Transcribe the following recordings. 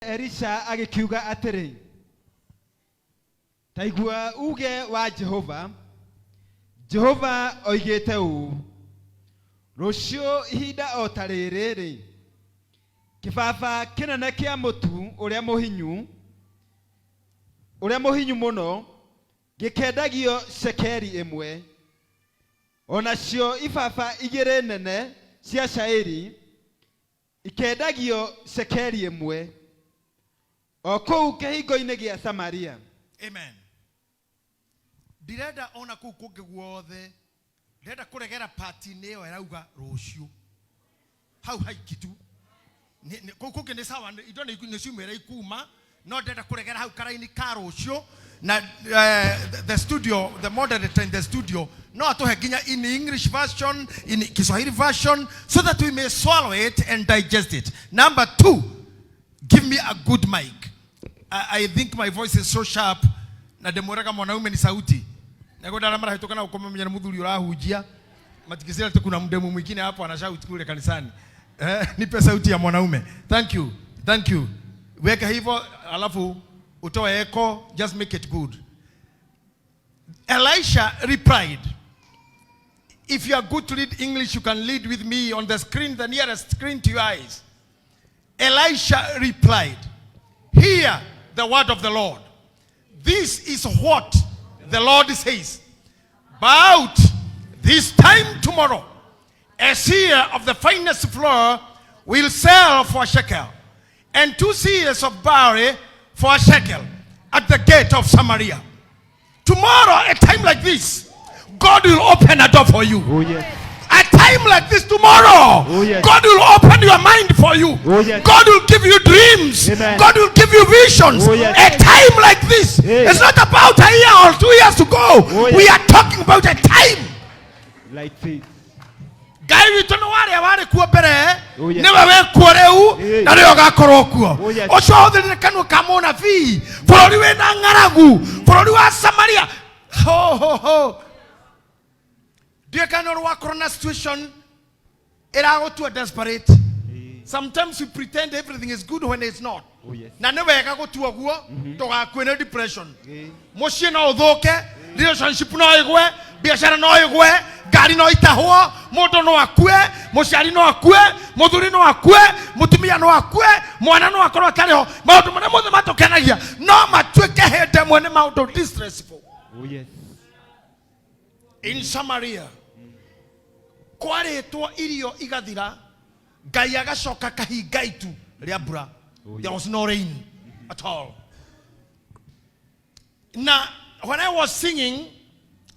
Elisha agĩkiuga atĩrĩ, ta igua uge wa Jehova. Jehova oigĩte ũũ, rũciũ ihinda o ta rĩrĩ rĩ, kĩbaba kĩnene kĩa mũtu ũrĩa mũhinyu mũno gĩkendagio cekeri 1, o nacio ibaba 2 nene cia cairi ikendagio cekeri 1 o kũu kĩhingo-inĩ gĩa Samaria. Amen. Ndirenda ona kũu kũngĩ guothe, ndĩrenda kũregera part-inĩ ĩyo ĩrauga rũciũ hau haiki tu. Kũu kũngĩ nĩ sawa, indo nĩ ciumĩra ikuma, no ndĩrenda kũregera hau karaini ka rũciũ na the studio, the moderator in the studio no atũhe nginya in English version, in Kiswahili version, so that we may swallow it and digest it. Number two, give me a good mic. I think my voice is so sharp na ndĩmwĩraga mwanaume ni sauti nĩguo arĩa marahĩtũka na gũkũmenya nĩ mũthuri ũrahunjia, matikisira ati kuna mdemu mwingine hapo anashout kule kanisani. Nipe sauti ya mwanaume. Thank you, thank you. Weka hivyo alafu utoe echo. Just make it good. Elisha replied, if you are good to read English, you can lead with me on the screen, the nearest screen to your eyes. Elisha replied, "Hear the word of the Lord. This is what the Lord says. About this time tomorrow, a seah of the finest flour will sell for a shekel, and 2 seahs of barley for a shekel at the gate of Samaria." Tomorrow, a time like this, God will open a door for you. Oh, yes. A time like this tomorrow, Oh, yes. God will open your mind for you. Oh, yes. God will give you dreams. Amen. God will give you visions. Oh, yes. A time like this. Hey. It's not about a year or 2 years to go. Oh, yes. We are talking about a time. Like this. Ngai witũ nĩ warĩa warĩ kuo mbere. Oh, yes. Nĩwe wĩ kuo rĩu Hey. na nĩwe ũgakorwo kuo. Oh, yes. Ũcio ahũthĩrire kanua ka mũnabii bũrũri wĩna ng'aragu, bũrũri wa Samaria. Ho ho ho, ndiũĩ kana ũrĩ wakorwo na situation ĩragũtua desperate. Sometimes we pretend everything is good when it's not. Oh, yes. Na nĩ wega gũtua guo ndũgakue nĩ depression. Mũciĩ no ũthũke, relationship no ĩgwe, biacara no ĩgwe, ngari no itahwo, mũndũ no akue, mũciari no akue, mũthuri no akue, mũtumia no akue, mwana no akorwo atarĩ ho. Maũndũ marĩa mothe matũkenagia no matuĩke hĩndĩ ĩmwe nĩ maũndũ distressful. Oh, yes. In Samaria kwarĩtwo irio igathira, Ngai agacoka kahinga itu rĩa mbura. Oh, There was no rain at all. Na when I was singing,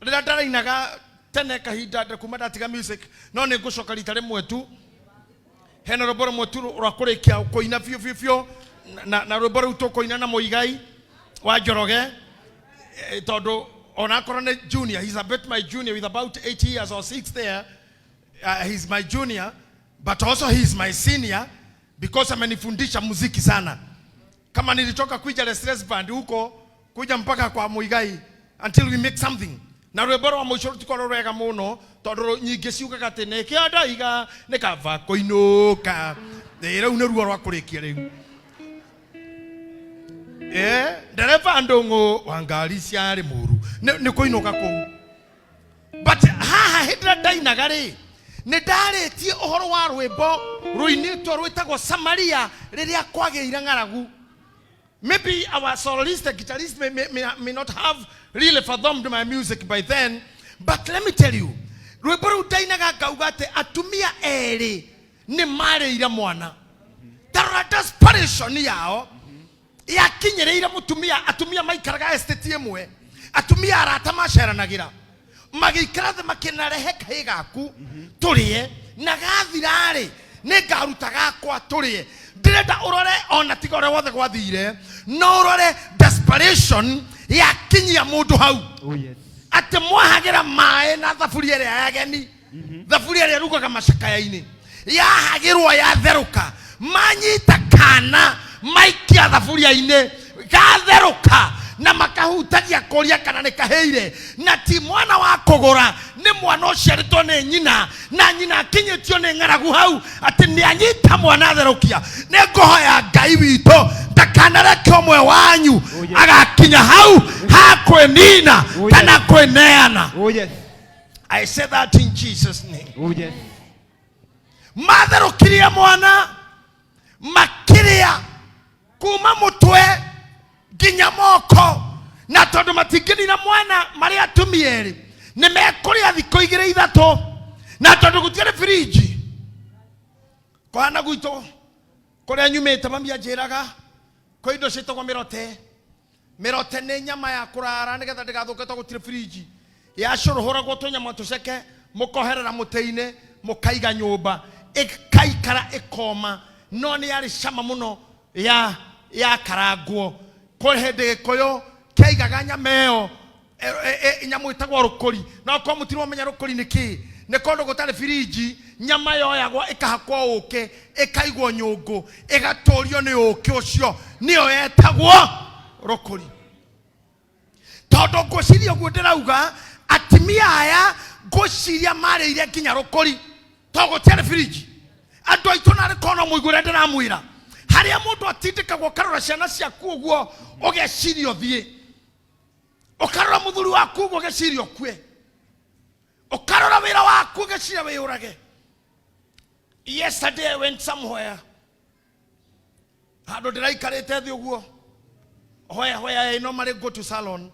rĩrĩa ndarainaga tene kahinda kuma ndatiga music, no nĩ ngũcoka rita rĩmwe tu, hena rwĩmbo rũmwe tu rwa kũrĩkia kũina biũ biũ biũ, na rwĩmbo rũu tũkũina na Mũigai wa Njoroge, tondũ onakorwo nĩ junior, he's a bit my junior with about 8 years or 6 there. He's my junior, but also he's my senior because amenifundisha muziki sana. Kama nilitoka kuja stress band huko kuja mpaka kwa Muigai until we make something. Na rwĩmbo rwa mũico rũtikorwo rwega mũno tondũ nyingĩ ciugaga atĩ nĩkĩo ndoiga nĩ kaba kũinũka. Ĩ, rĩu nĩ ruo rwa kũrĩkia rĩu. Ndereba Ndũng'ũ wa ngari ciarĩ mũru nĩ kũinũka kũu. But haha hĩndĩ ĩrĩa ndainaga rĩ, nĩ ndarĩtie ũhoro wa rwĩmbo rũinĩtwo rwĩtagwo Samaria rĩrĩa kwagĩire ng'aragu. Maybe our soloist, the guitarist, may not have really fathomed my music by then, but let me tell you, rwĩmbo rũu ndainaga ngauga atĩ atumia erĩ nĩ marĩire mwana. Tarora desperation yao yakinyĩrĩire mũtumia, atumia maikaraga estate ĩmwe, atumia arata maceranagĩra, magĩikara thĩ makĩnarehe kahĩ gaku tũrĩe, na gathira-rĩ nĩ ngaruta gakwa tũrĩe. Ndĩrenda ũrore ona tiga ũrĩa wothe gwathire, no ũrore desperation yakinyia mũndũ hau. Oh, yes. Atĩ mwahagĩra maĩ na thaburia ĩrĩa ya ageni, thaburia ĩrĩa ĩrugaga macakaya-inĩ, yahagĩrwo yatherũka, manyita kana maikia thaburia-inĩ gatherũka na makahutagia kũria kana nĩ kahĩire, na ti mwana wa kũgũra, nĩ mwana ũciarĩtwo nĩ nyina, na nyina akinyĩtio nĩ ng'aragu hau atĩ nĩ anyita mwana atherũkia. Nĩ ngũhoya Ngai witũ Ndakanareke ũmwe wanyu Oh, yes. agakinya hau hakwĩnina Oh, yes. kana kwĩneana. Oh yes. I say that in Jesus name. Oh yes. Matherũkirie mwana makĩrĩa kuma mũtwe nginya moko, na tondũ matingĩnina mwana marĩ atumia erĩ nĩ mekũrĩa thikũ igĩrĩ ithatũ, na tondũ gũtiarĩ firinji kũhana gwitũ kũrĩa nyumĩte mami anjĩraga kwĩ indo ciĩtagwo mĩrote. Mĩrote nĩ nyama ya kũrara nĩgetha ndĩgathũke tondũ gũtirĩ firinji, yacũrũhũragwo tũnyama tũceke mũkoherera mũtĩ-inĩ mũkaiga nyũmba ĩkaikara ĩkoma, no nĩ yarĩ cama mũno ya yakarangwo. Kwĩ hĩndĩ gĩkũyũ kĩaigaga nyama ĩyo nyamũ ĩtagwo rũkũri, no korwo mũtiromenya rũkũri nĩ kĩĩ, nĩ kũndũ gũtarĩ firinji, nyama yoyagwo ĩkahakwo ũkĩ ĩkaigwo nyũngũ ĩgatũrio nĩ ũkĩ ũcio, nĩyo yetagwo rũkũri. Tondũ ngwĩciria ũguo ndĩrauga atimia aya ngwĩciria marĩire nginya rũkũri tondũ gũtiarĩ firinji. Andũ aitũ narĩ korwo no mũigue ũrĩa ndĩramwĩra, harĩa mũndũ atindĩkagwo ũkarora ciana ciaku ũguo ũgeciria ũthiĩ, ũkarora mũthuri waku ũguo ũgeciria ũkue, ũkarora wĩra waku ũgeciria wĩyũrage. Yesterday I went somewhere handũ ndĩraikarĩte thĩ ũguo where I normally go to salon.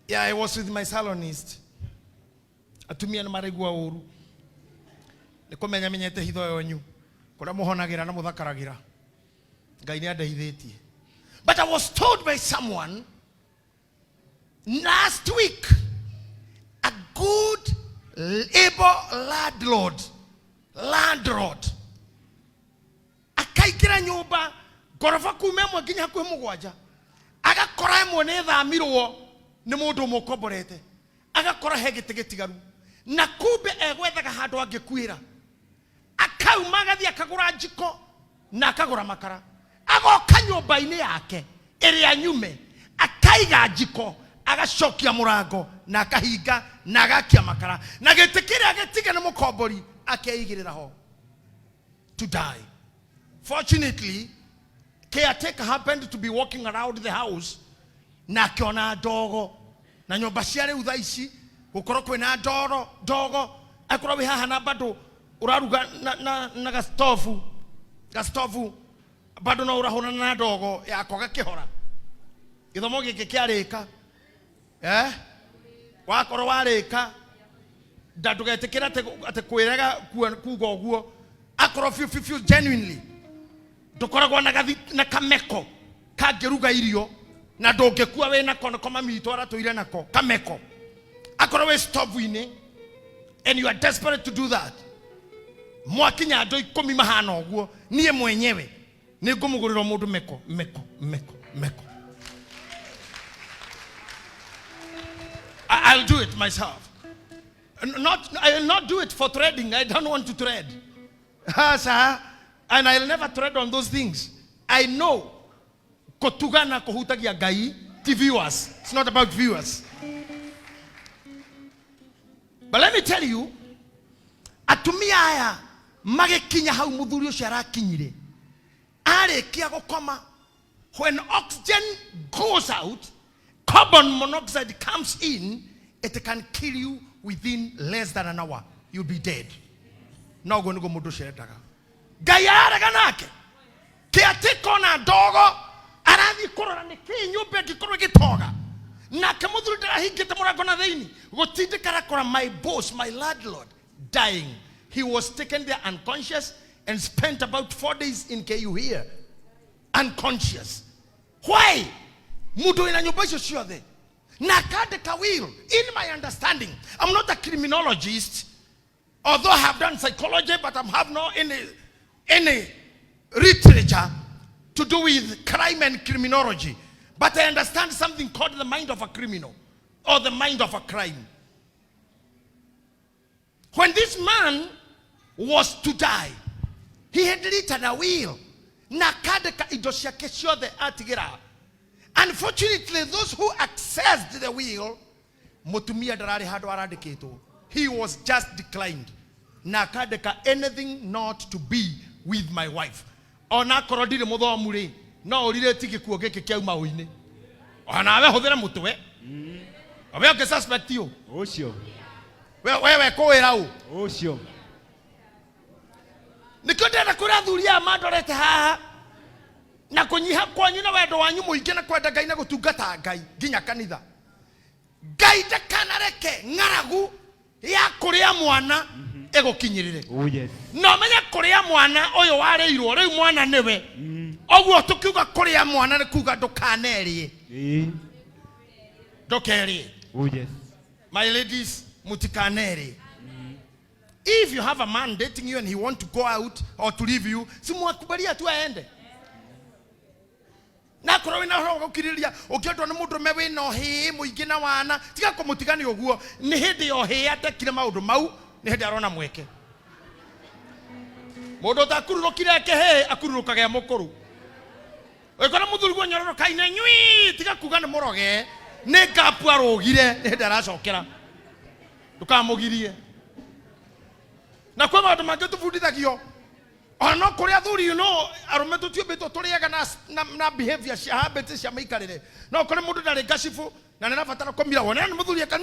Yeah, I was with my salonist. Atumia nĩ maraigua ũru nĩ kũmenya menyete hitho yonyu kũrĩa mũhonagĩra na mũthakaragĩra. Ngai nĩ andeithĩtie. But I was told by someone last week, a good able landlord akaingĩra nyũmba ngoroba kuma ĩmwe nginya hakuhĩ mũgwanja, agakora ĩmwe nĩ ĩthamirwo nĩ mũndũ ũmwe ũkomborete, agakora he gĩtĩ gĩtigaru, na kumbe egwethaga handũ angĩkuĩra. Akauma agathiĩ akagũra njiko na akagũra makara, agoka nyũmba-inĩ yake ĩrĩa nyume, akaiga njiko, agacokia mũrango na akahinga na agakia makara, na gĩtĩ kĩrĩa gĩtige nĩ mũkombori akeigĩrĩra ho to die. Fortunately, caretaker happened to be walking around the house na akiona ndogo, na nyũmba cia rĩu thaa ici gũkorwo kwĩna ndoro ndogo, akorwo wĩ haha na bado ũraruga na gastovu bado no ũrahũrana na ndogo ya kwaga kĩhora. Gĩthomo gĩkĩ kĩarĩka, wakorwo warĩka nda ndũgetĩkĩre atĩ kwĩrega kuga ũguo, akorwo biũ biũ biũ genuinely ndũkoragwo na gathi na kameko kangĩruga irio na ndũngĩkua wĩ nako, nĩko mami witũ aratũire nako kameko, akorwo wĩ stovu-inĩ and you are desperate to do that, mwakinya andũ ikũmi mahana ũguo, niĩ mwenyewe nĩ ngũmũgũrĩra mũndũ meko meko meko meko. I'll do it myself. Not, I will not do it for trading. I don't want to trade. Sir, and I'll never trade on those things. I know kutugana kuhutagia Ngai ti viewers. It's not about viewers. But let me tell you, atumia aya magĩkinya hau mũthuri ũcio arakinyire, arĩkia gũkoma, when oxygen goes out, carbon monoxide comes in, it can kill you within less than an hour. You'll be dead. No ũguo nĩguo mũndũ ũcio endaga. Ngai ararega nake kĩatĩko na ndogo, arathiĩ kũrora nĩ kĩĩ nyũmba ĩngĩkorwo ĩgĩtoga, nake mũthuri ndarahingĩte mũrango na thĩinĩ gũtindĩka, arakora my boss, my landlord dying. He was taken there unconscious and spent about 4 days in KU here unconscious. Why? Mũndũ wĩna nyũmba icio ciothe na akandĩka will. In my understanding, I'm not a criminologist, although I have done psychology, but I have no any literature to do with crime and criminology. But I understand something called the mind of a criminal or the mind of a crime. When this man was to die, he had written a will. Na akandĩka indo ciake ciothe atigĩra. Unfortunately, those who accessed the will, mũtumia ndararĩ handũ arandĩkĩtwo. He was just declined. Na akandĩka anything not to be with my wife. Ona akorwo ndirĩ mũthomu rĩ, no ũrirĩti gĩkuũ gĩkĩ kĩauma ũinĩ. Ona we hũthĩra mũtwe. We ũngĩ suspect you. Ũcio. We we kũwĩra ũ. Ũcio. Nĩkĩo ndĩrenda kwĩra athuri aya mandorete haha na kũnyiha kwanyu na wendo wanyu mũingĩ na kwenda Ngai na gũtungata Ngai nginya kanitha. Ngai ndakanareke ng'aragu ya kũrĩa mwana ĩgũkinyĩrĩre. Oh yes. Na ũmenye kũrĩa mwana ũyũ warĩirwo rĩu mwana nĩwe. Ũguo tũkiuga kũrĩa mwana nĩ kuga ndũkanerĩe. Ĩĩ. Ndũkerĩe. Oh yes. My ladies, mutikanerĩe. If you have a man dating you and he want to go out or to leave you, simwakubalia tu aende. Na akorwo wĩna ũhoro wa gũkirĩrĩria ũngĩendwo nĩ mũndũrũme wĩna ũhĩĩ mũingĩ na wana, tiga kũmũtigania ũguo. Nĩ hĩndĩ ya ũhĩĩ atekire maũndũ mau, nĩ hĩndĩ arona mweke. Mũndũ ũtakururũkire akĩhĩĩ akururũkaga e mũkũrũ. Ũngĩkora mũthuri guo nyororoka-inĩ nyui, tiga kuga nĩ mũroge, nĩ ngapu arũgire, nĩ hĩndĩ aracokera. Ndũkamũgirie. Na kwĩ maũndũ mangĩ tũbundithagio ona no kũrĩ athuri, you know, arũme tũtiũmbĩtwo tũrĩaga na, na, na behavior cia habits cia mĩikarĩre. No kũrĩ mũndũ ndarĩ ngacibũ na nĩ arabatara kũmira, wone nĩ mũthuri eka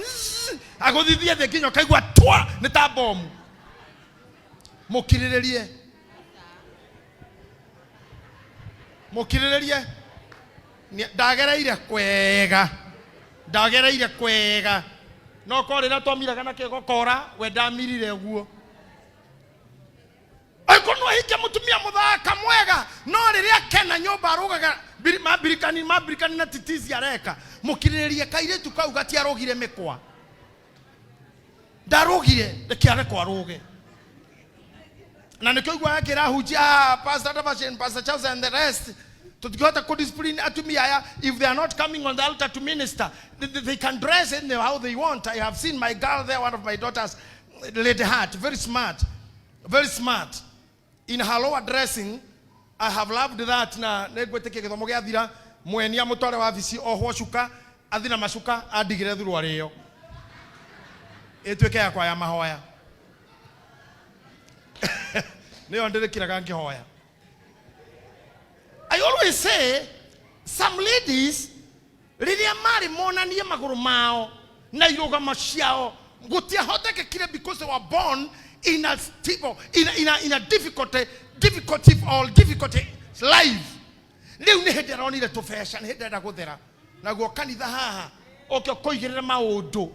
agũthithie thĩ nginya ũkaigua twa nĩ ta bomu. Mũkirĩrĩrie, mũkirĩrĩrie. Ndagereire kwega, ndagereire kwega, no korwo rĩrĩa twamiraga na kĩgokora we ndamirire ũguo. Angĩkorwo no ahikie mũtumia mũthaka mwega, no rĩrĩa kena nyũmba arũgaga mambirikani mambirikani na titizi areka, mũkirĩrĩrie kairĩtu kau gatiarũgire mĩkwa, ndarũgire, reke arekwo arũge. Na nĩkĩo iguaga kĩrahunjia Pastor Davashin, Pastor Charles and the rest, tũtingĩhota kũ discipline atumia aya if they are not coming on the altar to minister. They can dress in how they want. I have seen my girl there, one of my daughters, Lady Heart, very smart, very smart in her lower dressing. I have loved that. Na nĩngwĩtĩkia gĩthomo gĩathira mweni amũtware wabici ohwo cuka athi na macuka andigĩre thuruarĩ ĩyo ĩtuĩke yakwa ya mahoya, nĩyo ndĩrĩkiraga ngĩhoya. I always say some ladies rĩrĩa marĩ monanie magũrũ mao na irũgamo ciao gũtiahotekekire because they were born in a stable, in a difficulty, difficulty or difficulty life. Rĩu nĩ hĩndĩ aronire tũbeca, nĩ hĩndĩ arenda gũthera naguo kanitha haha ũke ũkũigĩrĩra maũndũ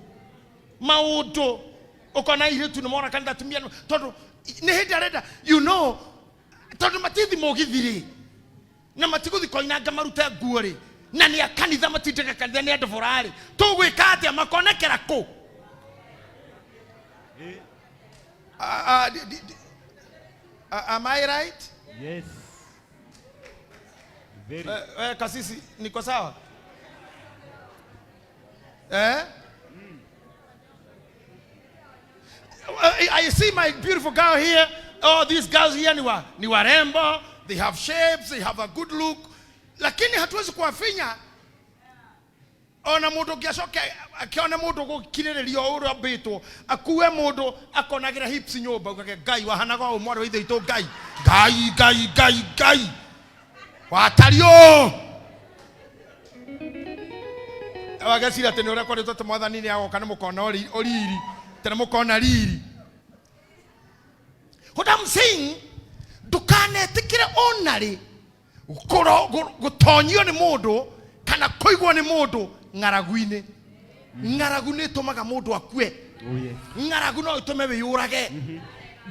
maũndũ, ũkona airĩtu nĩ mona kanitha atumia tondũ nĩ hĩndĩ arenda, you know, tondũ matithi mũgithi rĩ na matigũthi koinanga marute nguo rĩ, na nĩ a kanitha matindĩka kanitha nĩ andũ borarĩ, tũgwĩka atĩa makonekera kũ? Am I right? Yes. Very. Kasisi, niko sawa? Eh? I see my beautiful girl here. Oh, these girls here ni warembo. They have shapes, they have a good look. Lakini hatuwezi kuwafinya. Ona mundu ũngĩacoke akĩone mũndũ gũkirĩrĩria o ũrĩa ambĩtwo akue mũndũ akonagĩra hips nyũmba ugage Ngai wahanaga ũũ mwarĩ wa ithe witũ Ngai Ngai Ngai Ngai Ngai watariũ wagecira atĩ nĩ ũrĩa koretwo atĩ mwathani nĩ agoka nĩ mũkona ũriri tena mũkona riri. What I'm saying, ndũkanetĩkĩre ona rĩ gũtonyio nĩ mũndũ kana kũigwo nĩ mũndũ ng'aragu-inĩ. Ng'aragu nĩ ĩtũmaga mũndũ akue. Oh yes. Ng'aragu no ĩtũme wĩyũrage.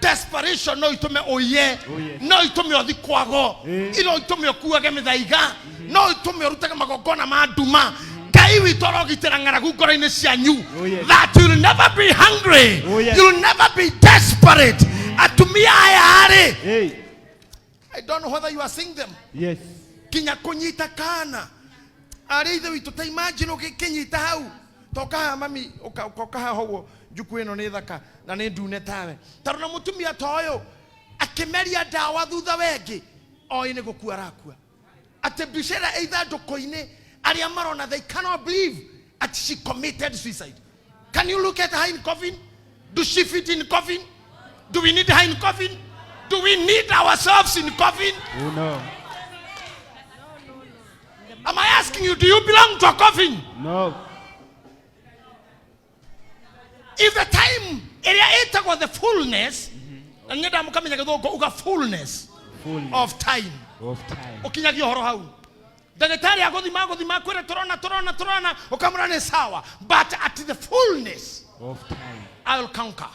Desperation no ĩtũme ũiye. Oh yes. No ĩtũme ũthi kwago. No ĩtũme ũkuage mĩthaiga. No ĩtũme ũrutage magongona ma nduma. Ngai witũ arogitĩra ng'aragu ngoro-inĩ cianyu. Oh yes. That you'll never be hungry. Oh yes. You'll never be desperate. Atumia aya rĩ. Hey. I don't know whether you are seeing them. Yes. Kinya kũnyita kana. Arĩ ithe witũ ta imagine ũgĩkĩnyita hau. Toka haha mami, ũka haha ũguo njuku ĩno nĩ thaka na nĩ ndune tawe. Tondũ na mũtumia ta ũyũ akĩmeria ndawa thutha wengĩ oĩ nĩ gũkua arakua. Atĩ mbica ĩrĩa ĩ ithandũkũ-inĩ arĩa marona they cannot believe that she committed suicide. Can you look at her in coffin? Do she fit in coffin? Do we need her in coffin? Do we need ourselves in coffin? Oh no. Am I asking you, do you belong to a coffin? No. If the time ĩrĩa ĩtagwo the fullness, na nyenda mũkamenya gĩthũngũ uga fullness Fullness of time, of time. ũkinyagia ũhoro hau. Ndagĩtarĩ agũthima agũthima akwĩre tũrona tũrona tũrona, ũkamwĩra nĩ sawa, but at the fullness Of time. I will conquer.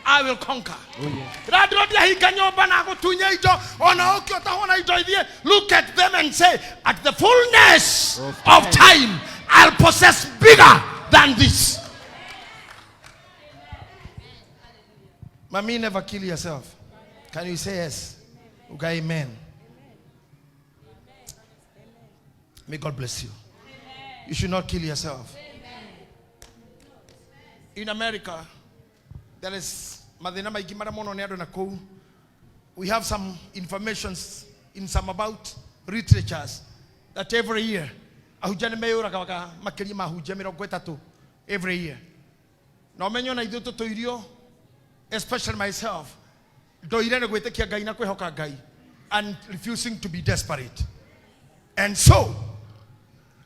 I will conquer. Oh yes. Landlord ahinga nyũmba na agũtunye indo ona ũke ũtahwo na indo ithiĩ. Look at them and say, at the fullness Of of time, I'll possess bigger than this. Mami, never kill yourself. Can you say yes? Okay, amen. May God bless you. You should not kill yourself. In America, there is mathina maingĩ marĩa monwo nĩ andũ na kũu. We have some informations in some about literatures that every year ahunjia nĩ meyũragaga makĩria ma ahunjia mĩrongo ĩtatũ every year. Na ũmenye ona ithuĩ tũtũirio, especially myself, ndoire nĩ gwĩtĩkia Ngai na kwĩhoka Ngai and refusing to be desperate. And so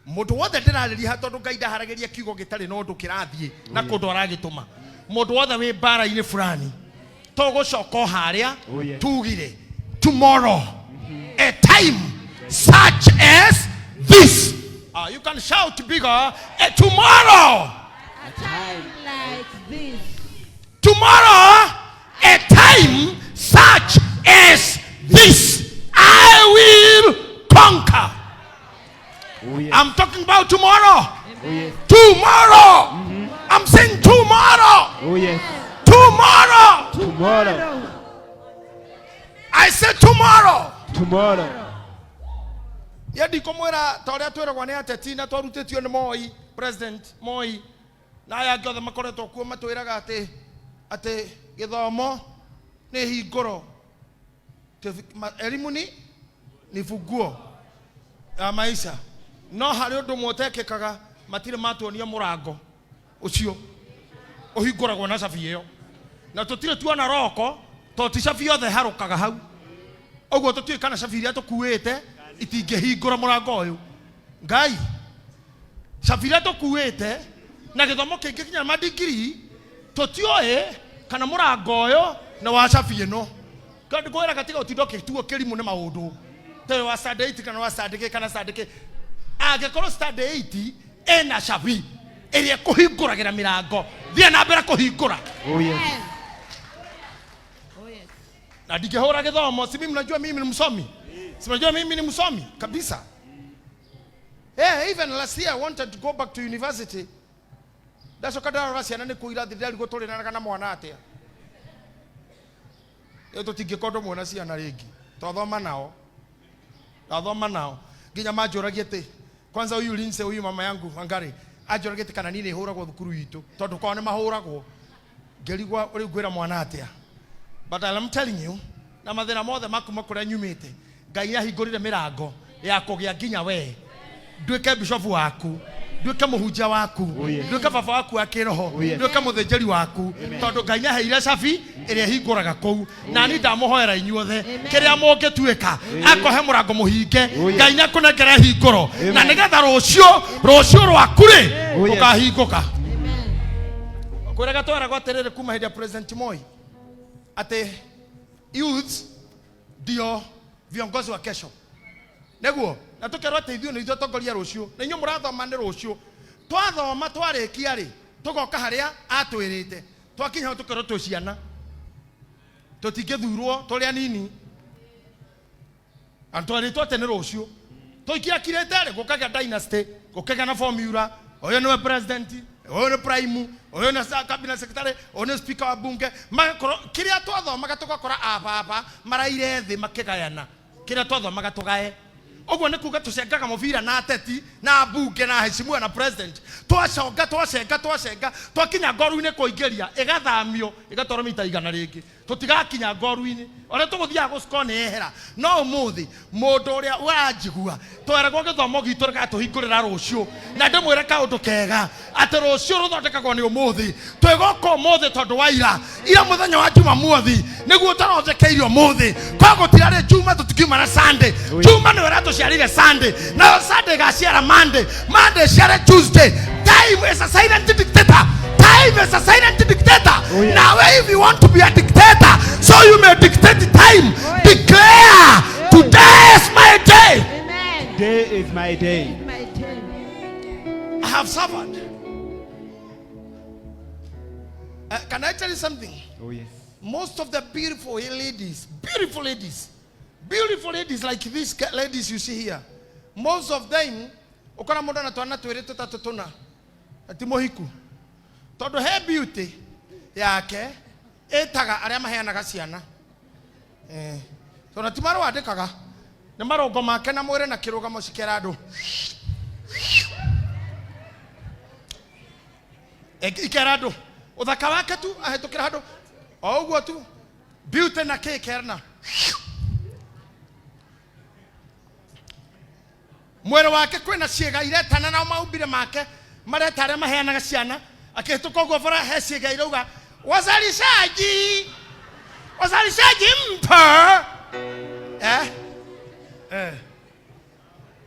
mũndũ wothe ndĩrarĩria haha tondũ Ngai ndaharagĩria kiugo gĩtarĩ na ũndũ kĩrathiĩ na kũndũ aragĩtũma. Mũndũ wothe wĩ mbara-inĩ fulani tũgũcoka o harĩa Oh, yes. tugire tomorrow a time such as this. You can shout bigger. Tomorrow. A time like this. Tomorrow, a time such as this, I will conquer. Oh yes. I'm talking about tomorrow. Oh yes. Tomorrow. I'm saying tomorrow. Oh yes. Tomorrow. Tomorrow. I said tomorrow. Tomorrow. Ye ndikumwira ta ũrĩa twĩragwo nĩ ateti na twarutĩtio nĩ Moi, President Moi, na aya angĩ othe makoretwo kuo matwĩraga atĩ atĩ gĩthomo nĩ hingũro. Elimu ni funguo ya maisha. No harĩ ũndũ ũmwe ũtekĩkaga, matirĩ matuonia mũrango ũcio ũhingũragwo na cabi ĩyo, na tũtirĩ tuona roko to ti cabi yothe ĩharũkaga hau. Ũguo tũtiũĩ kana cabi iria tũkuĩte itingĩhingũra mũrango ũyũ. Ngai, cabi iria tũkuĩte na gĩthomo kĩingĩ kinya madigiri tũtiũĩ kana mũrango ũyũ nĩ wa cabi ĩno. Ngwĩraga tiga ũtinda ũkĩtuo kĩrimũ nĩ maũndũ tĩ wa standard 8 kana wa standard kana standard K. Angĩkorwo standard 8 ĩna cabi ĩrĩa ĩkũhingũragĩra mĩrango, thiĩ na mbere kũhingũra. Oh yes. Oh yes. Na ndingĩhũra gĩthomo, si mimi mnajua mimi ni msomi, si mnajua mimi ni msomi kabisa. Yeah, even last year I wanted to go back to university. Ndacoka ndarora ciana nĩ kũu irathi ndarigwo tũrĩranaga na mwana atĩa. Rĩu tũtingĩka ũndũ ũmwe na ciana rĩngĩ, twathoma nao, twathoma nao nginya manjũragia atĩ kwanza huyu Lindsay, huyu mama yangu Wangari anjũragia atĩ kana niĩ nĩ hũragwo thukuru itũ tondũ kwao nĩ mahũragwo. Ngĩrigwo rĩu ngwĩra mwana atĩa. But I'm telling you, na mathĩna mothe ma kuma kũrĩa nyumĩte, Ngai nĩahingũrire mĩrango ya kũgĩa nginya we nduĩke bishofu waku, nduĩke mũhunjia waku, Oh, yes. nduĩke baba waku wa kĩroho, Oh, yes. nduĩke mũthĩnjĩri waku, tondũ Ngai nĩaheire cabi ĩrĩa ĩhingũraga kũu. Na niĩ ndamũhoera inyuothe kĩrĩa mũngĩtuĩka, akũhe mũrango mũhinge, Oh, yes. Ngai nĩakũnengera hingũro, Amen. na nĩgetha rũciũ rũciũ rwaku rĩ Oh, yes. rũkahingũka. Amen. Kwĩraga tweragwo atĩrĩrĩ kuma hĩndĩ ya President Moi atĩ youths ndio viongozi wa kesho, nĩguo na tũkerwo atĩ ithuĩ nĩ ithuĩ atongoria rũciũ, na inyuĩ mũrathoma nĩ rũciũ. Twathoma twarĩkia rĩ, tũgoka harĩa atwĩrĩte, twakinya hau tũkerwo twĩ ciana, tũtingĩthurwo tũrĩ anini, na twerĩtwo atĩ nĩ rũciũ. Tũikirakirĩte rĩ, gũkagĩa dynasty, gũkagĩa na formula, ũyũ nĩwe president, ũyũ nĩ prime, ũyũ nĩ cabinet secretary, ũyũ nĩ speaker wa bunge. Magakorwo kĩrĩa twathomaga tũgakora ababa maraire thĩ makĩgayana kĩrĩa twathomaga tũgae. Ũguo nĩ kuga tũcengaga mũbira na ateti na mbunge na heshimiwa na president, twaconga twacenga twacenga twakinya ngoru-inĩ kũingĩria ĩgathamio ĩgatwarwo mita 100 rĩngĩ. Tũtigakinya ngoru-inĩ ũrĩa tũgũthiaga gũciko nĩ ehera no ũmũthĩ mũndũ ũrĩa ũranjigua tweragwo gĩthomo gitũ rĩgatũhingũrĩra rũciũ na ndĩmwĩre kaũndũ kega atĩ rũciũ rũthondekagwo nĩ ũmũthĩ twĩgoka ũmũthĩ tondũ wa ira ira mũthenya wa jumamothi nĩguo tũronjekeirio ũmũthĩ koguo gũtirarĩ juma tũtikiuma na Sunday. Juma nĩwe ũratũciarire Sunday, nayo Sunday ĩgaciara Monday, Monday ĩciare Tuesday. Time is a silent dictator. Time is a silent dictator. Oh, yes. Now if you want to be a dictator, so you may dictate the time. Declare, today is my day. Amen. Today is my day. My day. I have suffered. Can I tell you something? Oh yes. Most of the beautiful ladies, beautiful ladies, beautiful ladies like these ladies you see here, most of them, ukona mundu na twana twiri tutatu tuna, na ti muhiku. Tondu he beauty yake ĩtaga arĩa maheanaga ciana. Eh, tondũ ti marũa andĩkaga, nĩ marũngo make na mwĩrĩ na kĩrũgamo cikera andũ. Ikera andũ ũthaka wake tu ahĩtũkĩra handũ o ũguo tu beauty na kĩ kerana mwĩrĩ wake kwĩna ciĩga iretana na maumbire make mareta arĩa maheanaga ciana akĩhĩtũka ũguo bara he ciĩga irauga wazalishaji wazalishaji mpo eh? Eh.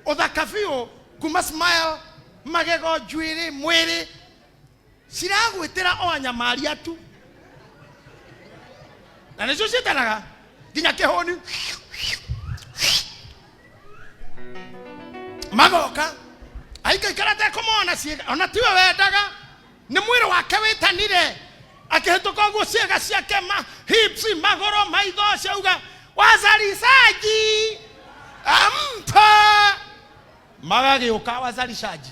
Ũthaka biũ kuma smile magego njuĩrĩ mwĩrĩ ciragwĩtĩra o anyamaria tu na nĩcio ciĩtanaga nginya kĩhũni magoka aikaikara atekũmona ciĩga ona tiwe wendaga nĩ mwĩrĩ wake wĩtanire akĩhĩtũka ũguo ciĩga ciake ma hips magũrũ maitho ciauga wazalishaji ampa magagĩũka wazalishaji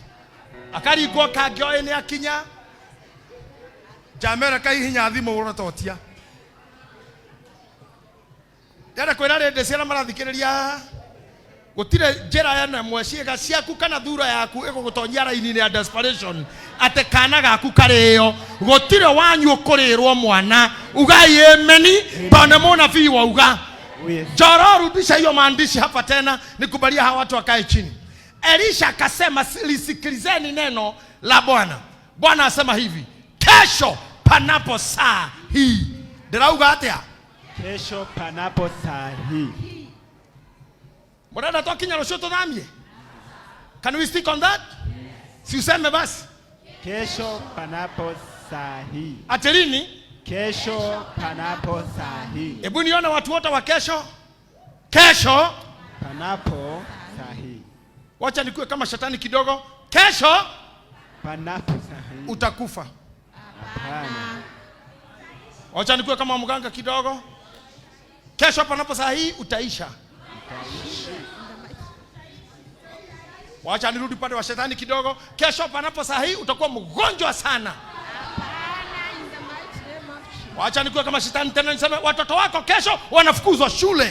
akaringwo kangĩoĩ nĩ akinya njamera kaihinya thimũ ũrototia ndĩrenda kwĩra rĩndĩ ciana marathikĩrĩria gũtirĩ njĩra ya nemwe ciĩga ciaku kana thura yaku ĩgũgũtonyia raini-inĩ ya desperation atĩ kana gaku karĩo gũtirĩ wanyu ũkũrĩrwo mwana ugai ameni tondũ nĩ mũnabii wauga. Oh yes. Njoro, rudisha hiyo maandishi hapa tena, nikubalia hawa watu wakae chini. Elisha akasema, lisikilizeni neno la Bwana. Bwana asema hivi, kesho panapo saa hii. Ndĩrauga atĩa? Kesho panapo saa hii. Mũrenda twakinya rũciũ tũthamie? Can we stick on that? Si useme basi. Kesho panapo saa hii. Ati lini? Kesho panapo saa hii. Hebu nione watu wote wa kesho. Kesho, Panapo saa hii. wacha nikuwe kama shetani kidogo. Kesho Panapo saa hii. utakufa. Hapana. Wacha nikuwe kama mganga kidogo. Kesho panapo saa hii utaisha. Wacha nirudi upande wa shetani kidogo. Kesho panapo saa hii utakuwa mgonjwa sana. Hapana, in the mighty name of Jesus. Wacha nikuwe kama shetani tena niseme watoto wako kesho wanafukuzwa shule. I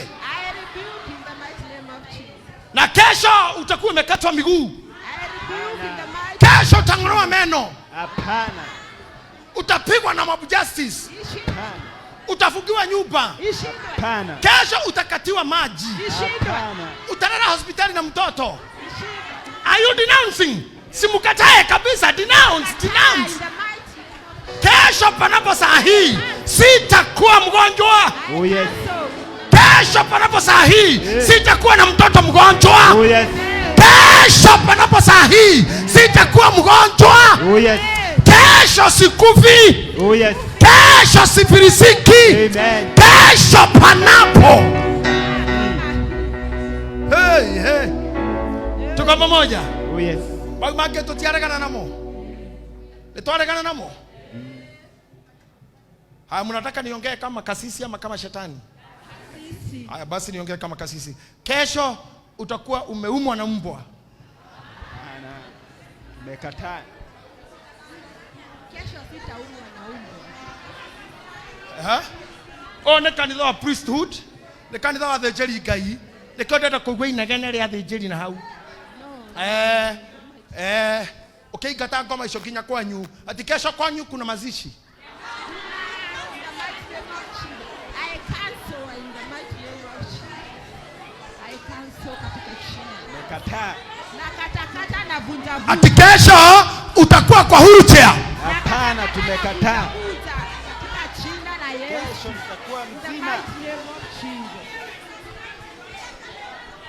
rebuke in the mighty name of Jesus. Na kesho utakuwa umekatwa miguu. I rebuke in the mighty Kesho utang'olewa meno. Hapana. Utapigwa na mob justice. Ishindwe. Hapana. Utafungiwa nyumba. Ishindwe. Hapana. Kesho utakatiwa maji. Ishindwe. Hapana. Utalala hospitali na mtoto. Ishindwe. Are you denouncing? Simukatae kabisa, denounce, In denounce. the mighty name of Kesho panapo saa hii sitakuwa mgonjwa. Oh yes. Jesus. Kesho panapo saa hii sitakuwa na mtoto mgonjwa. Oh yes. Kesho panapo saa hii sitakuwa mgonjwa. Oh yes. Kesho sikufi. Oh yes. Kesho sifilisiki. Amen. Kesho panapo. Hey, hey. Tuko pamoja. Oh yes. Mau mangĩ tũtiaregana namo, nĩtwaregana namo. Haya, mnataka niongee kama kasisi ama kama shetani? Haya basi niongee kama kasisi. Kesho utakuwa umeumwa na mbwa. Hapana. Tumekataa. Kesho sitaumwa na umbwa. Aha. Ũyũ nĩ kanitha wa priesthood, nĩ kanitha wa thĩnjĩri Ngai, nĩkĩo ndĩrenda kũigua inegene rĩa thĩnjĩri na hau. No. Eh, eh, ũkĩingata ngoma icio nginya kwanyu, ati kesho kwanyu kuna mazishi. In the mighty name of Jesus. Tumekataa. Nakatakata na vunja vunja. Ati kesho utakuwa kwa wheelchair. Hapana, tumekataa. Vunja katika jina la Yesu. Kesho nitakuwa In the mzima. mighty name of Jesus.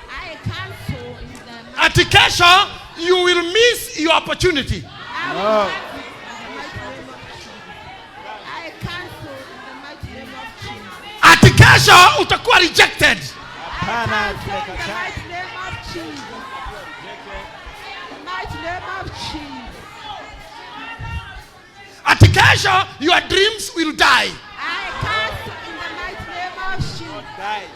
I cancel in the Ati kesho you will miss your opportunity. I will No. cancel in the mighty name of Jesus. I cancel in the mighty name of Jesus. Ati kesho utakuwa rejected. I Hapana, cancel in the tumekataa. mighty name of Jesus. The mighty name of Jesus. Ati kesho your dreams will die. I cancel in the mighty name of Jesus. Die.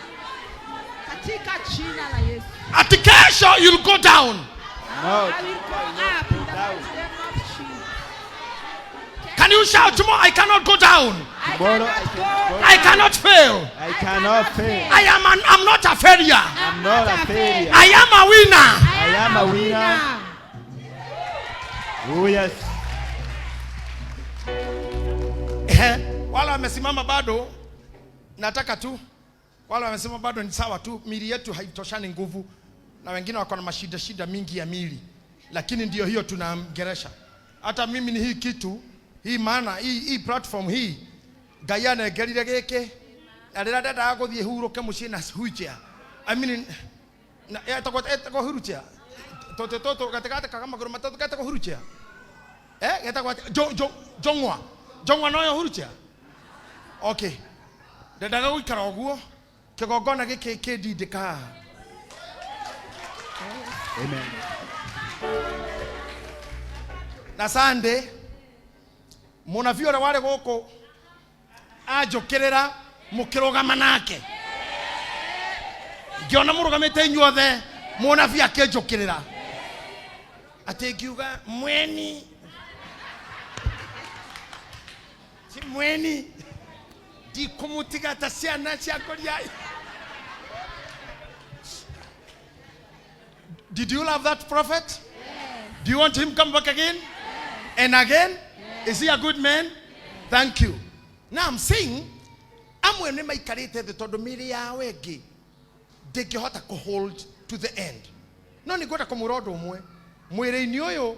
Katika jina la Yesu. Ati kesho you'll go down. No. I will go up in the mighty name of Jesus. Can you shout more? I cannot go down. I Tomorrow I cannot can go go I cannot fail. I cannot fail. I'm not a failure. I'm not a failure. I am a winner. I am a winner. Oh yes. Ehe, wale wamesimama bado, nataka tu wale wamesimama bado ni sawa tu, miili yetu haitoshani nguvu, na wengine wako na mashida shida mingi ya miili, lakini ndio hiyo tunamgeresha. Hata mimi ni hii kitu hii, maana hii platform hii Ngai anengerire gĩkĩ na rĩrĩa ndendaga gũthiĩ hurũke mũciĩ na wheelchair, I mean, na etagwo wheelchair, tũtĩ tũtũ gatagatĩ ka magũrũ matatũ getagwo wheelchair, getagwo atĩa? Njong'wa njong'wa noyo wheelchair. Okay, ndendaga gũikara ũguo kĩgongona gĩkĩ kĩndindĩka haha. Amen. Na Sunday mũnabii ũrĩa warĩ gũkũ anjũkĩrĩra mũkĩrũgama nake, ngĩona mũrũgamĩte inyuothe, mũnabii akĩnjũkĩrĩra atĩ ngiuga mweni ti mweni ndikũmũtiga ta ciana cia Goliath. Did you love that prophet? Do you want him come back again? And again? Is he a good man? Thank you. Now I'm saying, amwe nĩ maikarĩte thĩ tondũ mĩĩrĩ yao ĩngĩ ndĩngĩhota kũ hold to the end. No nĩ ngwenda kũmwĩra ũndũ ũmwe. Mwĩrĩ-inĩ ũyũ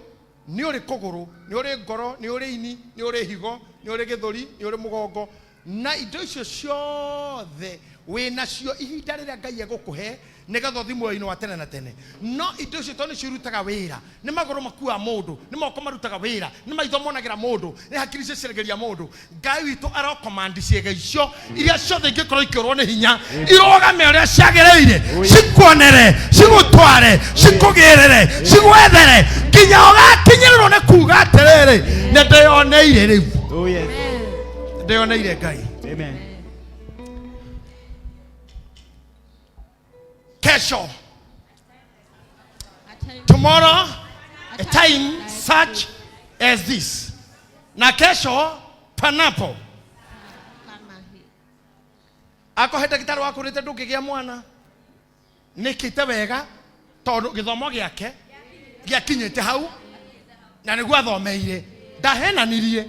nĩ ũrĩ kũgũrũ, nĩ ũrĩ ngoro, nĩ ũrĩ ini, nĩ ũrĩ higo, nĩ ũrĩ gĩthũri, nĩ ũrĩ mũgongo. Na indo icio ciothe wĩ nacio ihinda rĩrĩa Ngai egũkũhe nĩgetha ũthiĩ muoyo-inĩ wa tene na tene. No indo icio tondũ nĩcio irutaga wĩra, nĩ magũrũ makuaga mũndũ, nĩ moko marutaga wĩra, nĩ maitho monagĩra mũndũ, nĩ hakiri ciceragĩria mũndũ. Ngai witũ arokomandi ciĩga icio iria ciothe ingĩkorwo ikĩũrwo nĩ hinya irũgame ũrĩa ciagĩrĩire, cikuonere, cigũtware, cikũgĩrĩre, cigwethere nginya ũgakinyĩrĩrwo nĩ kuga atĩrĩrĩ, nĩ ndĩyoneire rĩu. Oh yes. Ndĩyoneire Ngai. Amen. Kesho, A time, tomorrow, a time such as this, na kesho panapo kama hii. akohe ndagĩtarĩ wakwĩrĩte ndũngĩgĩa mwana nĩkĩte wega tondũ gĩthomo gĩake gĩakinyĩte hau na nĩguo athomeire, ndahenanirie.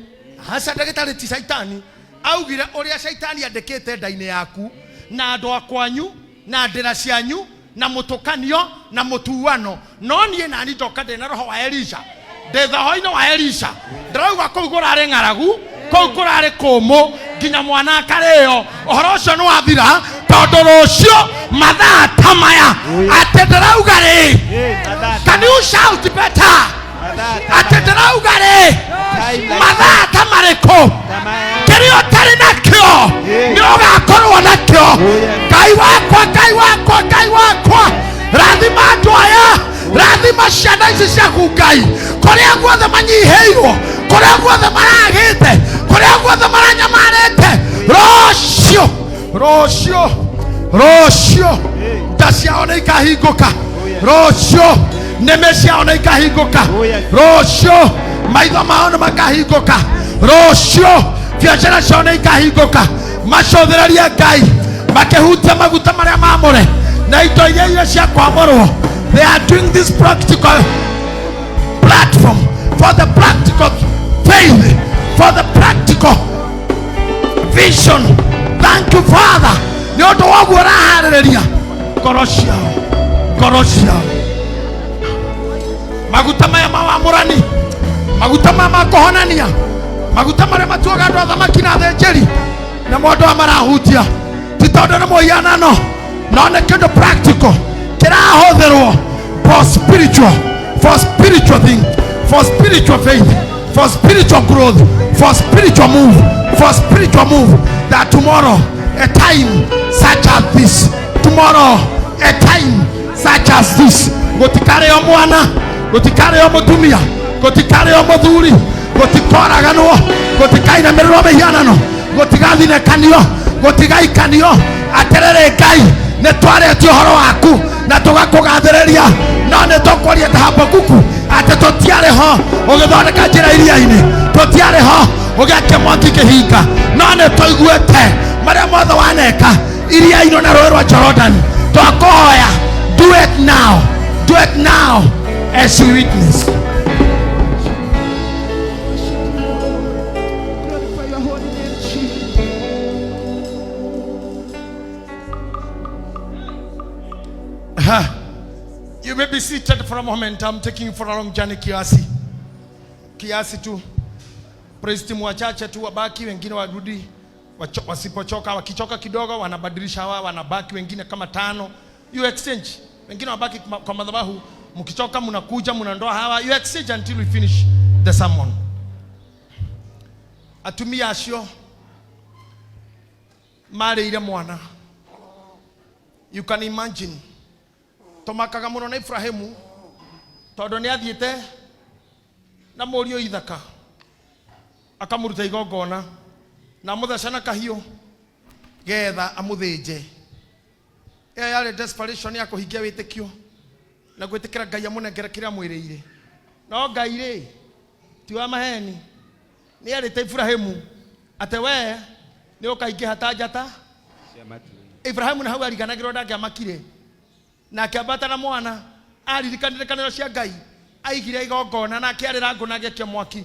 Aca, ndagĩtarĩ ti caitani, augire ũrĩa caitani andĩkĩte nda-inĩ yaku na andũ a kwanyu na ndĩra cianyu na mũtũkanio na mũtuano, no niĩ nani ndoka ndĩ na roho wa Elisha, ndĩ roho-inĩ wa Elisha, ndĩrauga kũu kũrarĩ ng'aragu, kũu kũrarĩ kũmũ nginya mwana akarĩo, ũhoro ũcio nĩ wathira tondũ rũciũ mathaa ta maya atĩ ndĩrauga rĩ. Hey, mathaa Can you shout better? mathaa Atĩ ndĩrauga rĩ, Time like mathaa ta marĩkũ? ta maya. Kĩrĩa ũtarĩ nakĩo nĩ ũgakorwo nakĩo. Ngai wakwa, Ngai wakwa, Ngai wakwa, rathima andũ aya, rathima ciana ici ciaku Ngai, kũrĩa guothe manyihĩirwo, kũrĩa guothe maragĩte, kũrĩa guothe maranyamarĩte, rũciũ, rũciũ, rũciũ nda ciao nĩ ikahingũka, rũciũ nĩmĩ ciao nĩ ikahingũka, rũciũ maitho mao nĩ makahingũka, rũciũ biacara ciao nĩ ikahingũka. Macũthĩrĩrie Ngai makĩhutia maguta marĩa mamũre na indo iria cia kwamũrwo. They are doing this practical platform for the practical faith, for the practical vision. Thank you, Father, nĩ ũndũ wa ũguo ũraharĩrĩria ngoro ciao, ngoro ciao. Maguta ma makũhonania, maguta marĩa matuaga andũ athamaki na athĩnjĩri, na mũndũ aya marahutia ti tondũ nĩ mũhianano, no nĩ kĩndũ practical kĩrahũthĩrwo for spiritual, for spiritual thing, for spiritual faith, for spiritual growth, for spiritual move, for spiritual move, that tomorrow a time such as this, tomorrow a time such as this, gũtikarĩo mwana, gũtikarĩo mũtumia, gũtikarĩo mũthuri, gũtikoraganwo, gũtikainamĩrĩrwo mĩhianano, gũtigathinĩkanio, gũtigaikanio. Atĩrĩrĩ Ngai, nĩ twarĩtie ũhoro waku na tũgakũgathĩrĩria, no nĩ tũkwaria ta Habakuku atĩ tũtiarĩ ho ũgĩthondeka njĩra iria-inĩ, tũtiarĩ ho ũgĩakia mwaki kĩhinga, no nĩ tũiguĩte marĩa mothe waneka iria-inĩ na rũĩ rwa Jorodani. Twakũhoya, do it now, do it now as you witness. Worship you, Lord. Glorify your holy name, Jesus. You may be seated for a moment. I'm taking you for a long journey kiasi. Kiasi tu. Praise team wachache tu wabaki, wengine warudi. Wasipochoka, wakichoka kidogo wanabadilisha hawa, wanabaki wengine kama tano. You exchange. Wengine wabaki kwa madhabahu. Mkichoka mnakuja mnandoa hawa. You exchange until we finish the sermon. Atumia acio marĩire mwana. You can imagine. Tũmakaga mũno na Ibrahimu tondũ nĩ athiĩte na mũriũ Ithaka akamũruta igongona na amũtheca na kahiũ getha amũthĩnje. Ĩyo yarĩ desperation ya kũhingia wĩtĩkio na gwĩtĩkĩra Ngai amũnengere kĩrĩa amwĩrĩire. No Ngai rĩ ti wa maheni, nĩ erĩte Ibrahimu atĩ we nĩ ũkaingĩha ta njata. Ibrahimu na hau ariganagĩrwo ndangĩamakire, na akĩambata na mwana aririkanire kanĩro cia Ngai, aigire igongona na akĩarĩra ngũ na agĩakia mwaki,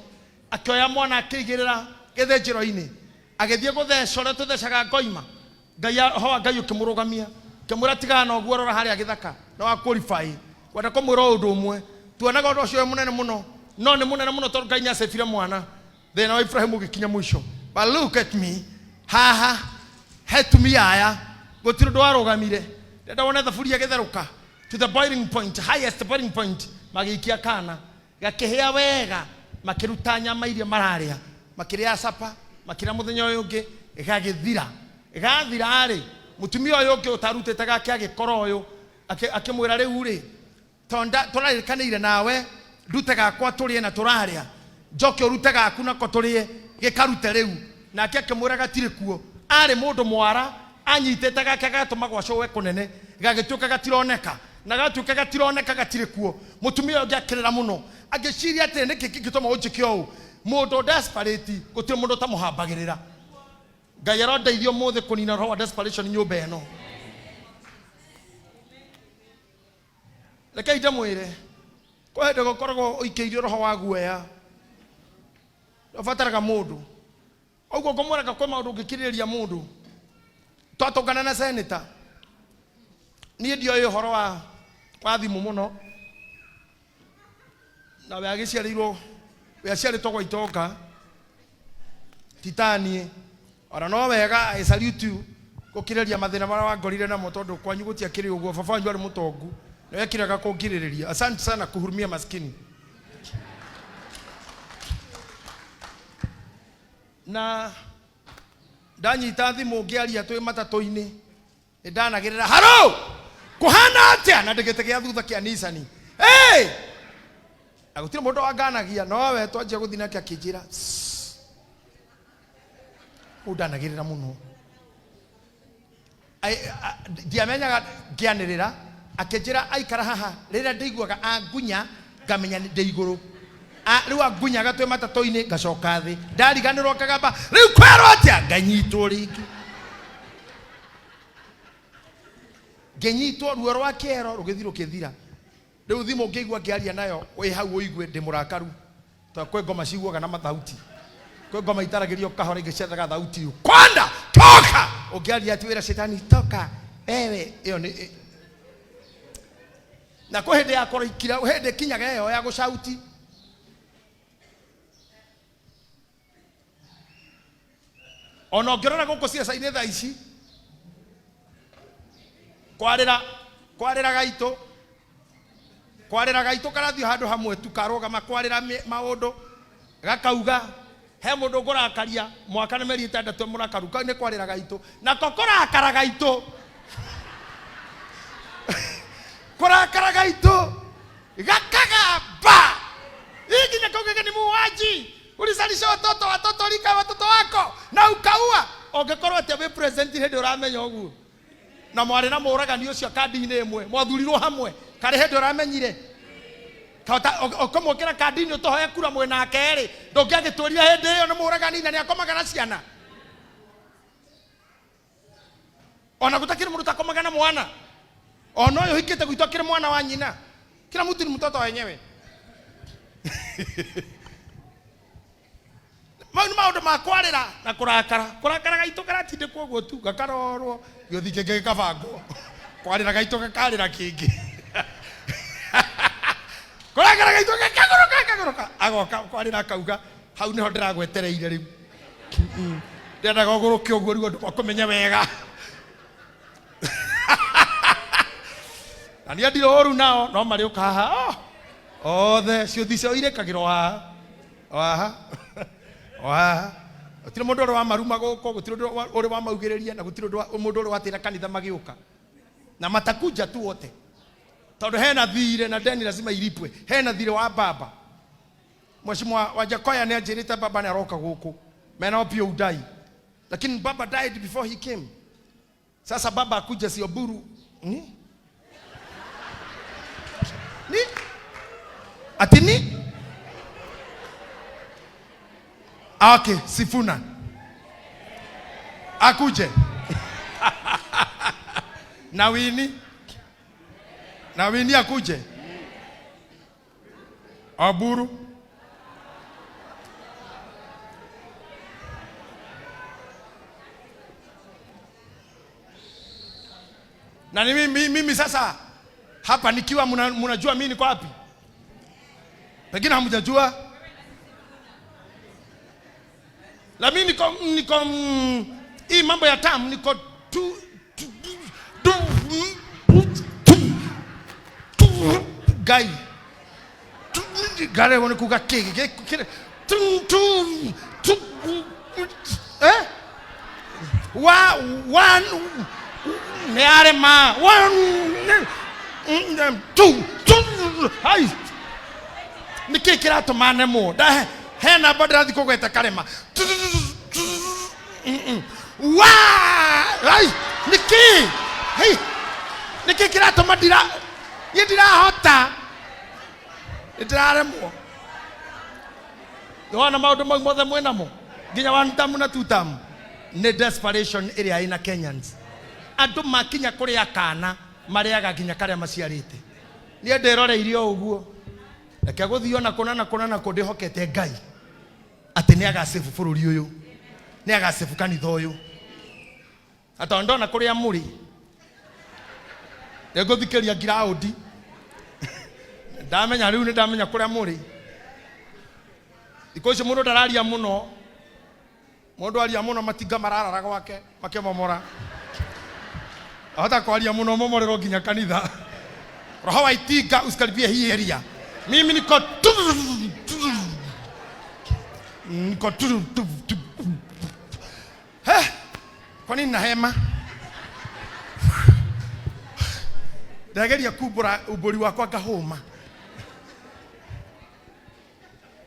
akĩoya mwana akĩigĩrĩra gĩthĩnjĩro-inĩ, agĩthiĩ gũtheca ũrĩa tũthecaga ngoima. Ngai roho wa Ngai ũkĩmũrũgamia, ũkĩmwĩra tigana na ũguo, rora harĩa gĩthaka na wa qualify. Kwenda kũmwĩra ũndũ ũmwe, tuonaga ũndũ ũcio wĩ mũnene mũno, no nĩ mũnene mũno tondũ Ngai nĩacĩbire mwana. Thĩna wa Ibrahimu ũgĩkinya mũico. But look at me, haha he tumia aya gũtirĩ ũndũ warũgamire. Ndenda wone thaburia ĩgĩtherũka to the boiling point, highest boiling point, magĩikia kana gakĩhĩa wega, makĩruta nyama iria mararĩa, makĩrĩa capa, makĩrĩa mũthenya ũyũ ũngĩ, gagĩthira. Gathira rĩ, mũtumia ũyũ ũngĩ ũtarutĩte gake agĩkora ũyũ, akĩmwĩra rĩu rĩ, tũrarĩkanĩire nawe ndute gakwa tũrĩe na tũrarĩa, njoke ũrute gaku nako tũrĩe, gĩkarute rĩu. Nake akĩmwĩra gatirĩ kuo. Arĩ mũndũ mwara, anyitĩte gake agatũma gwacũwe kũnene, gagĩtuĩka gatironeka, na gatuĩka gatironeka gatirĩ kuo. Mũtumia ũyũ ũngĩ akĩrĩra mũno, agĩciria atĩrĩ, nĩkĩ kĩngĩtũma ũnjĩke ũũ? Mũndũ desperate, gũtirĩ mũndũ ũtamũhambagĩrĩra. Ngai arondeithio ũmũthĩ kũnina roho wa desperation nyũmba ĩno. Rekei ndĩmwĩre, kwĩ hĩndĩ gũkoragwo ũikĩirio roho wa guoya, ũbataraga mũndũ. Ũguo ngũmwĩraga kwĩ maũndũ ũngĩkirĩrĩria mũndũ. Twatũngana na senator, niĩ ndioĩ ũhoro wa thimũ mũno, na we agĩciarĩirwo, we aciarĩtwo gwa itonga ti ta niĩ. Ona no wega I salute you gũkirĩrĩria mathĩna marĩa wangorire namo, tondũ kwanyu gũtiakĩrĩ ũguo, baba wanyu arĩ mũtongu na wekiraga kũngirĩrĩria. Asante sana kuhurumia maskini. Na ndanyita thimũ ngĩaria twĩ matatũ-inĩ, nĩ ndanagĩrĩra haro kũhana atĩa na ndĩgĩte gĩa thutha kĩa Nissan. Hey! Na gũtirĩ mũndũ wanganagia, no we twanjia gũthiĩ nake akĩnjĩra, Ũũ ndanagĩrĩra mũno. Ndiamenyaga ngĩanĩrĩra, akĩnjĩra aikara haha, rĩrĩa ndĩiguaga angunya ngamenya ndĩ igũrũ. Rĩu angunyaga twĩ matatũ-inĩ ngacoka thĩ, ndariganĩrwo ngagamba rĩu kwerwo atĩa, nganyitwo rĩngĩ, ngĩnyitwo ruo rwa kĩero rũgĩthiĩ rũkĩthira. Rĩu thimũ ngĩigua ngĩaria nayo wĩ hau ũigue ndĩ mũrakaru, tondũ kwĩ ngoma ciguaga na mathauti, kwĩ ngoma itaragĩrio kahora, ingĩ ciethaga thauti kwanda toka, ũngĩaria ati wĩra cetani toka wewe, ĩyo nĩ na kwĩ hĩndĩ ya kũrĩkira, hĩndĩ ĩkinyaga ĩyo ya gũcauti. Ona ũngĩrora gũkũ ciaca-inĩ thaa ici, kwarĩra kwarĩra gaitũ, kwarĩra gaitũ karathiĩ handũ hamwe tu, karũgama kwarĩra maũndũ, gakauga he mũndũ ngũrakaria mwaka na mĩeri 6 mũrakaru, kau nĩ kwarĩra gaitũ. Nako kũrakara gaitũ, kũrakara gaitũ gakagamba hii nginya kaugaga ni muuaji, ulizalisha watoto, watoto lika watoto wako na ukaua. Ũngĩkorwo atĩa wĩ present hĩndĩ ũramenya ũguo, na mwarĩ na mũũragani ũcio kandi-inĩ ĩmwe, mwathurirwo hamwe, karĩ hĩndĩ ũramenyire ũkĩmwĩkĩra kandi-inĩ ũtũhoe kura mwĩ nake rĩ, ndũngĩagĩtwĩrire hĩndĩ ĩyo nĩ mũũragani na nĩakomaga na ciana. Ona gũtakĩrĩ mũndũ ũtakomaga na mwana, ona ũyũ ũhikĩte gwitũ akĩrĩ mwana wa nyina, kila mtu ni mtoto wenyewe. Mau nĩ maũndũ ma kwarĩra na kũrakara. Kũrakara gaitũ karatindĩkwo ũguo tu, gakarorwo gĩũthi kĩngĩ gĩkabangwo. Kwarĩra gaitũ gakarĩra kĩngĩ. Kũrakara gaitũ gakagũrũka, gakagũrũka, agoka kwarĩra akauga hau nĩho ndĩragwetereire rĩu, ndĩrendaga ũgũrũke ũguo rĩu andũ makũmenye wega. Na niĩ ndirĩ ũru nao, no marĩũka haha othe, ciũthi ciao irĩkagĩrwo haha, o haha, o haha. Gũtirĩ mũndũ ũrĩ wamaruma gũkũ, gũtirĩ ũndũ ũrĩ wamaugĩrĩria, na gũtirĩ ũndũ mũndũ ũrĩ watĩra kanitha magĩũka. Na matakuja tu wote, tondũ hena thirĩ na deni lazima ilipwe. Hena thirĩ wa baba. Mheshimiwa Wajackoyah nĩ anjĩrĩte baba nĩ aroka gũkũ mena Opiyo Udai, lakini baba died before he came. Sasa baba akuja sio buru ni? Ni? Ati ni? Okay, Sifuna akuje. Na Wini? Na Wini akuje? Oburu? Na ni mimi sasa hapa nikiwa mnajua mimi niko wapi? Pengine hamjajua. La mimi niko hii mambo ya tam niko tu, tu, tu, tu, tu, gai. Tu, gare wone kuga ke, ke, ke, tu, tu, tu, eh? Wa, one, ne are ma, one, two, two, ai. Nĩ kĩĩ kĩratũma nemwo? Ndahe, he namba ndĩrathiĩ kũgweta karema. Wa, ai, nĩ kĩĩ? Hei, nĩ kĩĩ kĩratũma ndira, niĩ ndirahota? Nĩ ndĩraremwo. Nĩwona maũndũ mau mothe mwĩ namo? Nginya one term na two term. Nĩ desperation ĩrĩa ĩna Kenyans. Andũ makinya kũrĩa kana, marĩaga nginya karĩa maciarĩte. Niĩ ndĩroreirie o ũguo. Reke gũthiĩ ona kũna na kũna na kũ, ndĩhokete Ngai atĩ nĩ agacĩbu bũrũri ũyũ, nĩ agacĩbu kanitha ũyũ. Na tondũ ndona kũrĩa mũrĩ, nĩngũthikĩria ngiraũndi. Ndamenya rĩu nĩ ndamenya kũrĩa mũrĩ. Thikũ ici mũndũ ndararia mũno, mũndũ aria mũno matinga mararara gwake makĩmomora. Ahota kwaria mũno momorerwo nginya kanitha. Roho wa itinga usikaribie hii area. Mimi niko tu, niko tu, tu, tu. He, kwa nini nahema? Ndageria kumbura umburi wakwa ngahũma.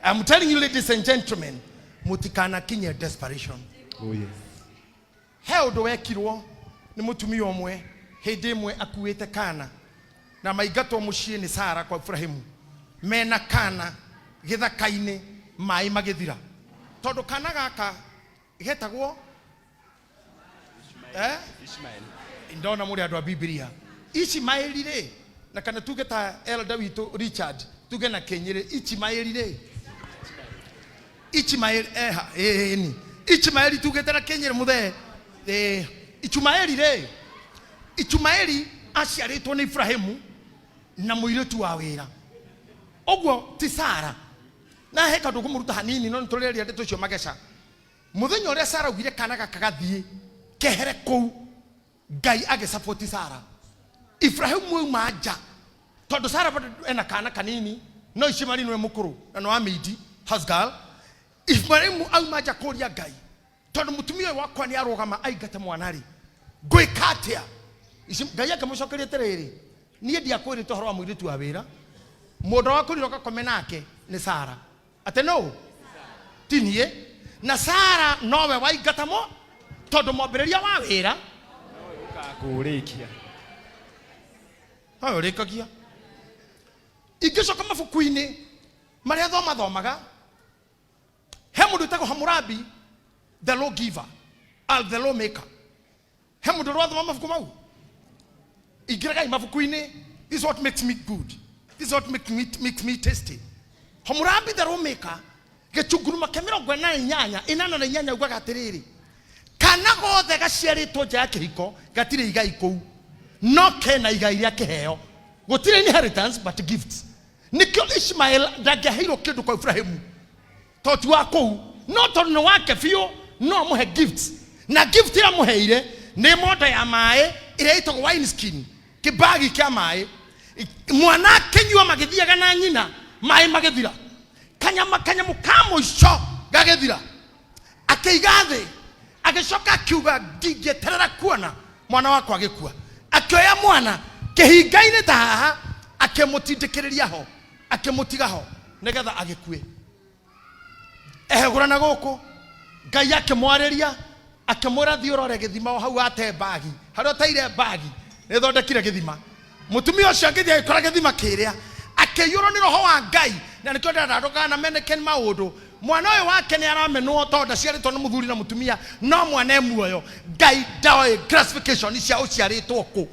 I'm telling you, ladies and gentlemen, mutikanakinye desperation. Oh, yes. He ũndũ wekirwo nĩ mũtumia ũmwe hĩndĩ ĩmwe akuĩte kana na maingatwo mũciĩ nĩ Sara kwa Ibrahimu mena kana gĩthaka-inĩ maĩ magĩthira, tondũ kana gaka getagwo Ishmael. Ndona mũrĩ andũ a Biblia. Ishimaeli rĩ, na kana tuge ta elder witũ Richard, tuge na Kĩnyĩrĩ, Ishimaeli rĩ, Ishimaeli eha, ĩni Ishimaeli tugĩte na Kĩnyĩrĩ mũthee, Ishumaeli rĩ, Ishumaeli aciarĩtwo nĩ Ibrahimu na mũirĩtu wa wĩra, ũguo ti Sara. Na he kaũndũ ngũmũruta hanini, no nĩtũrĩaria ndeto icio mageca. Muthenya uria Sara augire kana gaka gathie kehere kuu, Ngai agĩsapoti Sara. Ibrahimu auma nja tondu Sara bado ena kana kanini, no Ishmaeli niwe mukuru na no amidi house girl. Ibrahimu auma nja kuria Ngai, tondu mutumia ũyũ wakwa nĩ arũgama aingate mwana rĩ, ngwĩka atĩa? Ngai akĩmũcokeria atĩrĩrĩ, niĩ ndiakwĩrĩte ũhoro wa mũirĩtu wa wĩra, mũndũ wakwĩrire ũgakome nake nĩ Sara. Atĩ nũ? Ti niĩ. Na Sara nowe waingata mo, tondũ mwambĩrĩria wa wĩra Kũũrĩkia. Nowe ũrĩkagia. Ingĩcoka mabuku-inĩ marĩa thomathomaga, he mũndũ wĩtagwo Hammurabi, the law giver, the law maker. He mũndũ ũrathoma mabuku mau? Ingĩragai mabuku-inĩ. This is what makes me good. This is what makes me tasty. Hammurabi the law maker, gĩchunguruma kĩa 48, 88, ugaga atĩrĩrĩ, kana gothe gaciarĩtwo nja ya kĩhiko gatirĩ igai kũu, no kena igai rĩa kĩheo. Gũtirĩ inheritance but gifts. Nĩkĩo Ishmael ndangĩaheirwo kĩndũ kwa Ibrahimu tondũ ti wa kũu, no tondũ nĩ wake biũ no amũhe gifts. Na gift ĩrĩa amũheire nĩ mondo ya maĩ ĩrĩa ĩtagwo wine skin, kĩbagi kĩa maĩ. Mwana akĩnyua magĩthiaga na nyina, maĩ magĩthira, kanyama kanyamũ ka mũico gagĩthira, akĩiga thĩ, agĩcoka akiuga, ndingĩeterera kuona mwana wakwa agĩkua. Akĩoya mwana kĩhinga-inĩ ta haha, akĩmũtindĩkĩrĩria ho, akĩmũtiga ho nĩgetha agĩkue. Ehegũra na gũkũ, Ngai akĩmwarĩria, akĩmwĩra, thiĩ ũrore gĩthima o hau ate mbagi, harĩa ũteire mbagi nĩthondekire gĩthima. Mũtumia ũcio agĩthiĩ agĩkora gĩthima kĩrĩa, akĩiyũrwo nĩ roho wa Ngai. Na nĩkĩo ndĩrenda ndũkanameneke nĩ maũndũ. Mwana ũyũ wake nĩ aramenwo tondũ ndaciarĩtwo nĩ mũthuri na mũtumia, no mwana e muoyo. Ngai ndoĩ classification cia ũciarĩtwo kũ.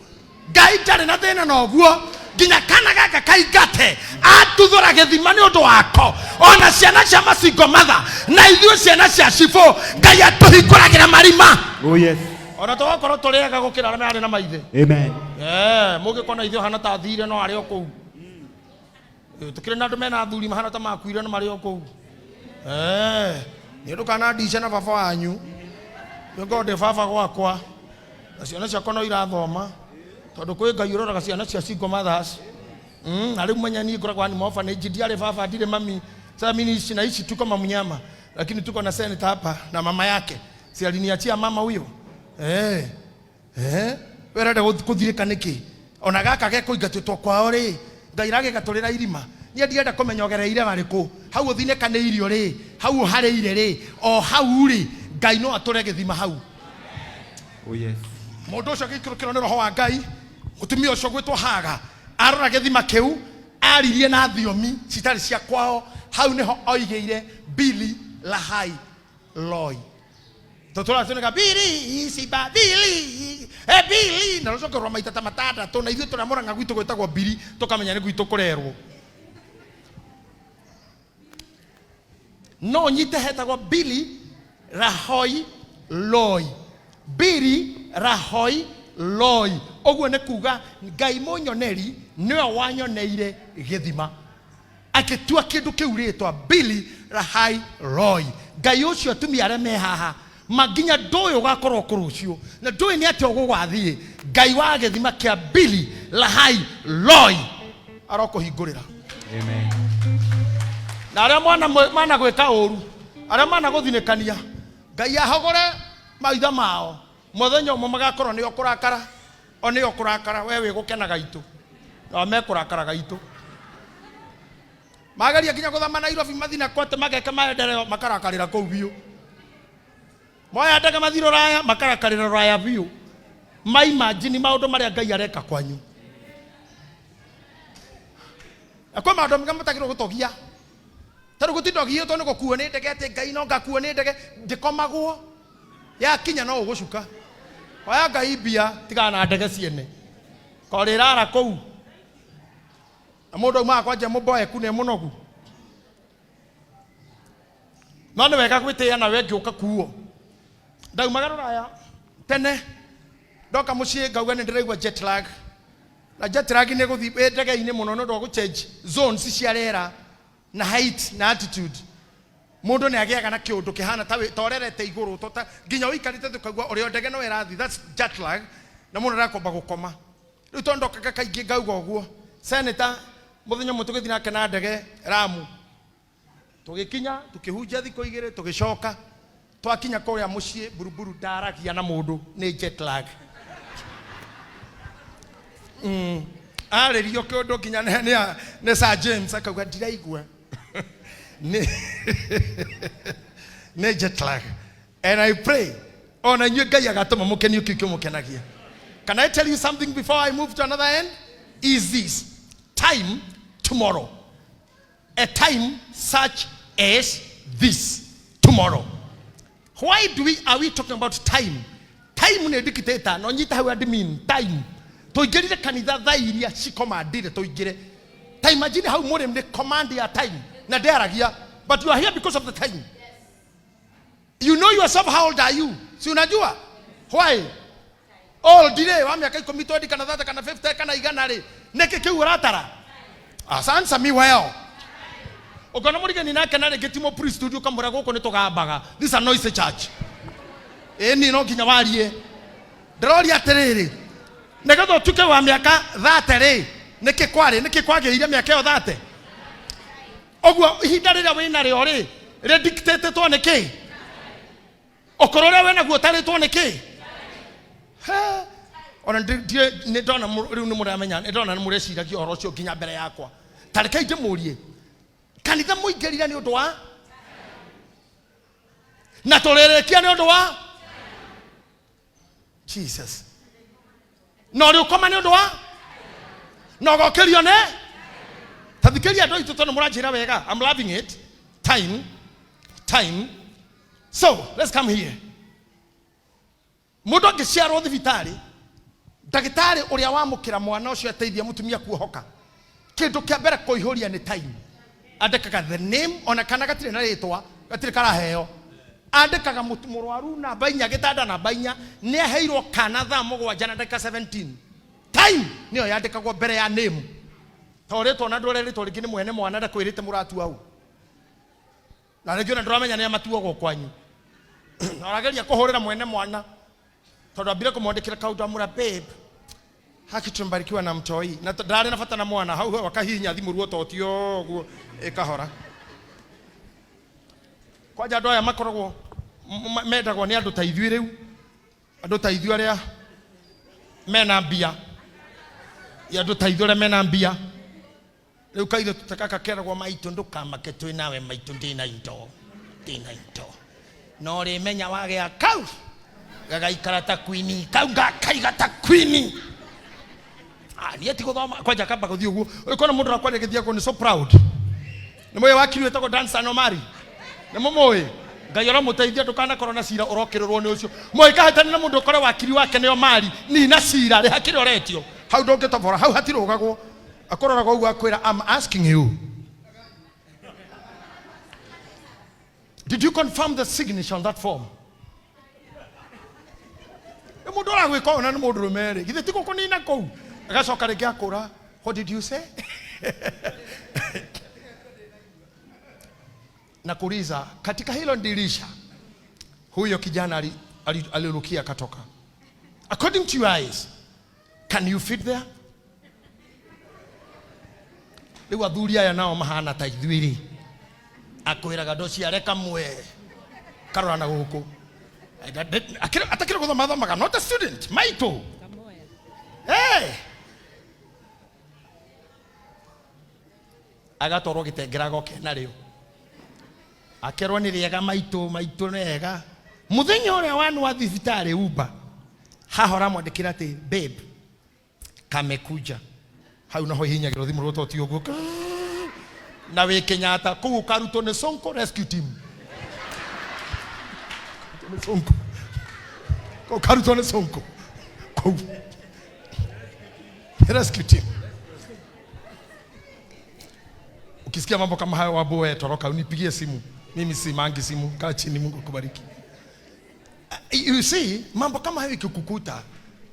Ngai ndarĩ na thĩna na ũguo, nginya kana gaka kaingate atuthũra gĩthima nĩ ũndũ wako. Ona ciana cia macingo matha na ithuĩ ciana cia cibũ, Ngai atũhingũragĩra marima. Oh yes. Ona tũgakorwo tũrĩ ega gũkĩra arĩa marĩ na maithe. Amen. Mũngĩkona ithuĩ hana ta thire, no arĩ o kũu. Tũkĩrĩ na andũ mena athuri mahana ta makuire, no marĩ o kũu. Nĩ ndũkana ndice na baba wanyu, nĩngorwo ndĩ baba gwakwa na ciana ciakwa no irathoma, tondũ kwĩ Ngai ũroraga ciana cia single mothers. Na rĩu menya niĩ ngoragwo animal orphanage, ndiarĩ baba, ndirĩ mami. Sasa mimi niishi naishi tu kama mnyama, lakini tuko na senator hapa na mama yake, si aliniachia mama huyo? We ũrenda gũthirĩka nĩkĩ? Ona gaka gekũingatĩtwo kwao rĩ, Ngai ragĩgatũrĩra irima. Niĩ ndienda kũmenya ũgereire harĩkũ hau ũthinĩkanĩirio rĩ, hau ũharĩire rĩ, o hau rĩ, Ngai no atũre gĩthima hau. Oh yes. Mũndũ ũcio agĩikũrũkĩrwo nĩ roho wa Ngai, mũtumia ũcio gwĩtwo Haga, arora gĩthima kĩu, aririe na thiomi citarĩ cia kwao. Hau nĩho oigĩire Bili Lahai Loi. Tũtũra Bili simba Bili e Bili, na rũcokerwo maita ta matandatũ, na ithuĩ tũrĩa Mũrang'a gwitũ gwĩtagwo Bili, tũkamenya nĩ gwitũ kũrerwo. No nyite hetagwo Bili Rahoi Loi, Bili Rahoi Loi. Ũguo nĩ kuga Ngai mũnyoneri nĩwe wanyoneire gĩthima, akĩtua kĩndũ kĩu rĩtwa Bili Rahai Roi. Ngai ũcio, atumia arĩa me haha manginya ndũĩ ũgakorwo kũ rũciũ na ndũĩ nĩ atĩa ũgũgathiĩ, Ngai wa gĩthima kĩa Bili Lahai Loi arokũhingũrĩra. Amen. Na arĩa mwana mana gwĩka ũru, arĩa mana gũthinĩkania, Ngai ahogore maitho mao. Mũthenya ũmwe magakorwo nĩo kũrakara, o nĩo kũrakara, we wĩ gũkenaga itũ, nao mekũrakaraga itũ. Mageria nginya gũthama Nairobi mathi na kwate mageke maendeleo, makarakarĩra kũu biũ. Moya ndege mathi rũraya, makarakarĩra rũraya biũ. Maimajini maũndũ marĩa Ngai areka kwanyu. Na kwĩ maũndũ maingĩ matagĩrĩirwo gũtogia. Ta rĩu gũtinda ũgiĩtwo nĩ gũkuo nĩ ndege, atĩ Ngai no ngakuo nĩ ndege, ndĩkomagwo. Yakinya no ũgũcuka. Oya Ngai mbia, tigana na ndege ciene. Korĩrara kũu. Na mũndũ aumaga kwanja mũmboeku nĩ mũnogu. No nĩ wega gwĩtĩĩa nawe ngĩũka kuo. Ndaumaga rũraya tene, ndoka mũciĩ ngauga nĩ ndĩraigua jet lag. Na jet lag nĩ gũthiĩ wĩ ndege-inĩ mũno nĩ ũndũ wa gũchange zones cia rĩera na height na altitude. Mundu ni agiaga na kiundu kihana ta ta urerete iguru to nginya uikarite tukaigua uria ndege no irathi. That's jet lag. Na mundu arakomba gukoma. Riu tondu ndokaga kaingĩ ngauga ũguo. Senator muthenya ũmwe tũgĩthiĩ nake na ndege Ramu. Tũgĩkinya tũkĩhunjia thikũ igĩrĩ tũgĩcoka. Twakinya kũrĩa mũciĩ Buruburu ndaragia na mũndũ nĩ jet lag. Arĩrio kĩũndũ nginya nĩ Sir James akauga ndiraigua. Nĩ jet lag. And I pray ona inyuĩ Ngai agatũma mũkenio kĩu kĩmũkenagia. Can I tell you something before I move to another end? Is this time tomorrow. A time such as this tomorrow. Why are we talking about time? Time nĩ dictator, no nyita hau admin time. Tũingĩrire kanitha thaa iria cikomandire tũingĩre. Ta imagine hau mũrĩ nĩ command ya time na ndĩaragia, but you are here because of the time. You know yourself, how old are you? Si unajua? Why? Old rĩ, wa mĩaka ikũmi 20 kana 30 kana 50 kana igana rĩ, nĩkĩ kĩu ũratara? Answer me well. Ũkona mũrigani nake na rĩngĩ ti mũ priest ũkamwĩra gũkũ nĩ tũgambaga. This is a noisy church. Ĩni no nginya warie. Ndĩroria atĩrĩrĩ, nĩgetha ũtuĩke wa mĩaka 30 rĩ, nĩkĩ kwarĩ, nĩkĩ kwagĩrĩire mĩaka ĩyo 30? Ũguo ihinda rĩrĩa wĩnarĩo rĩ, rĩdictatĩtwo nĩ kĩ? Ũkũrũ ũrĩa wĩnaguo ũtarĩtwo nĩ kĩ? Ona nĩ ndona rĩu nĩ mũramenya, nĩ ndona nĩ mũreciragia ũhoro ũcio nginya mbere yakwa. Ta rekei ndĩmũrie, kanitha mũingĩrire nĩ ũndũ wa? Na tũrĩrĩkia nĩ ũndũ wa? Jesus. Na ũrĩ ũkoma nĩ ũndũ wa? Na ũgokĩrio nĩ? Ta thikĩrĩria andũ aitũ tondũ mũranjĩra wega. I'm loving it. Time. Time. So, let's come here. Mũndũ angĩciarwo thibitarĩ, ndagĩtarĩ ũrĩa wamũkĩra mwana ũcio ateithia mũtumia kuohoka, kĩndũ kĩa mbere kũihũria nĩ time. Andĩkaga the name, ona kana gatirĩ na rĩtwa, gatirĩ karaheo. Andĩkaga mũrwaru namba inya, gĩtanda namba inya, nĩ aheirwo kana thaa mũgwanja na ndagĩka 17. Time nĩyo yandĩkagwo mbere ya name. Ta ũrĩtwo na ndũre rĩtwa rĩngĩ nĩ mwene mwana ndakwĩrĩte mũratua ũ. Na rĩngĩ ona ndũramenya nĩ amatuagwo kwanyu. Na ũrageria kũhũrĩra mwene mwana tondũ ambire kũmwandĩkĩra kaũndũ amũra babe, haki tumebarikiwa na mtoi. Na ndarĩ na bata na mwana, hau hau akahihinya thimũ ruototio ũguo ĩkahora. Kwanja andũ aya makoragwo mendagwo nĩ andũ ta ithuĩ rĩu, andũ ta ithuĩ arĩa mena mbia, andũ ta ithuĩ arĩa mena mbia. Rĩu kairĩtu ta gaka keragwo maitũ ndũkamake twĩ nawe maitũ ndĩna indo, ndĩna indo. Na ũrĩmenya wagĩa kau gagaikara ta queen, kau ngakaiga ta queen. Niĩ ti gũthoma kwanja kamba gũthiĩ ũguo. Ũkona mũndũ ũrakwaria gĩthiago nĩ so proud. Nĩ mũĩ wakiri wĩtagwo Danstan Omari? Nĩ mũmũĩ? Ngai aromũteithia ndũkanakorwo na cira ũrokĩrĩrwo nĩ ũcio. Mũngĩkahĩtania na mũndũ ũkore wakiri wake nĩ Omari, nina cira, rĩha kĩrĩa ũretio. Hau ndũngĩtobora, hau hatirũgagwo. Akũroraga ũguo akwĩra, I'm asking you. Did you confirm the signature on that form? Nĩ mũndũ ũragwĩka ũũ na nĩ mũndũ ũrũme rĩ, githĩ ti gũkũnina kũu? Agacoka rĩngĩ akũra, what did you say? Na kuuliza, katika hilo dirisha huyo kijana alirukia akatoka. According to your eyes, can you fit there? Rĩu athuri aya nao mahana ta ithuĩ rĩ, akwĩraga ndũciare kamwe karora na gũkũ. Atakĩrĩ gũthoma athomaga, not a student, maitũ. Hey! Agatwarwo gĩtengera agoke narĩo. Akerwo nĩ rĩega maitũ, maitũ nĩ ega. Mũthenya ũrĩa wanwa thibitarĩ Uber, haha ũramwandĩkĩra atĩ babe, kamekuja. Hau naho ihinyagĩrwo thimũ rũtoti ũguo. Na wĩ Kenyatta kũu ũkarutwo nĩ Sonko Rescue Team. Nĩ Sonko. Ũkarutwo nĩ Sonko. Kũu. Rescue Team. Ukisikia mambo kama hayo wabu wewe toroka unipigie simu. Mimi si mangi simu. Kaa chini, Mungu akubariki. You see, mambo kama hayo ikikukuta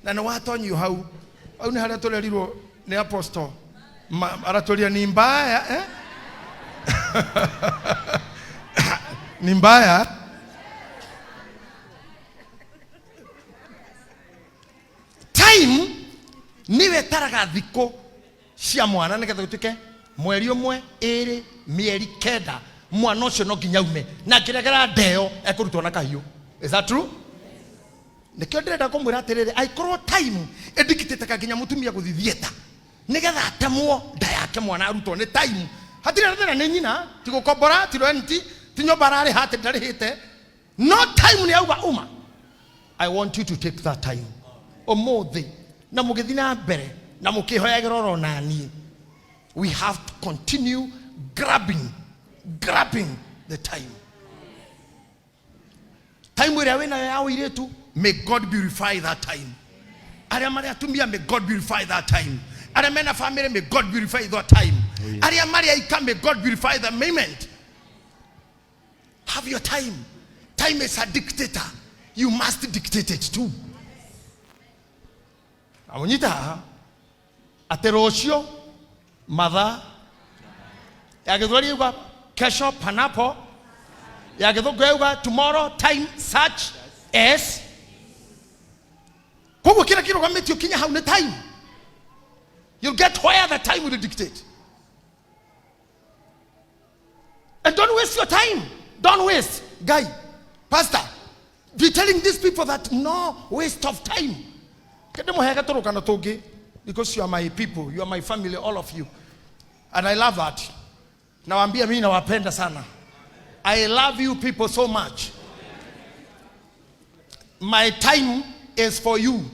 na nĩ watonyio hau. Hau nĩ harĩa tũrerirwo nĩ apostle. Aratũria ni mbaya, eh? Ni mbaya. Time niwe taraga thikũ cia mwana nĩgetha gũtuĩke mweri ũmwe, ĩrĩ, mĩeri 9, mwana ũcio no nginya aume na angĩregera ndeo ekũrutwo na kahiũ. Is that true? Nĩkĩo ndĩrenda kũmwĩra atĩrĩrĩ, angĩkorwo time ĩndikitĩteka nginya mũtumia gũthiĩ theatre nĩgetha atemwo nda yake mwana arutwo nĩ time, hatirĩ na thĩna, nĩ nyina, ti gũkombora, ti rent, ti nyũmba ararĩha atĩ ndarĩhĩte, no time nĩ yauga uma. I want you to take that time ũmũthĩ na mũgĩthiĩ na mbere na mũkĩhoyagĩra oro naniĩ. We have to continue grabbing the time. Time ĩrĩa wĩnayo ya ũirĩtu, may God beautify that time. Arĩa marĩ atumia, may God beautify that time. Arĩa mena family, may God beautify that time. Arĩa marĩ aika, may God beautify the moment. Have your time. Time is a dictator. You must dictate it too. Amunyita haha atĩ rũciũ mathaa ya Gĩthweri yuga kesho panapo, ya Gĩthũngũ yauga tomorrow time such as. Koguo kĩrĩa kĩrũgamĩtio kinya hau nĩ time. You'll get where the time will dictate. And don't waste your time. Don't waste. Guy, pastor, be telling these people that no waste of time. Kende muhege tũrũgano tũngĩ, because you are my people, you are my family, all of you. And I love that. Nawaambia mimi nawapenda sana. I love you people so much. My time is for you.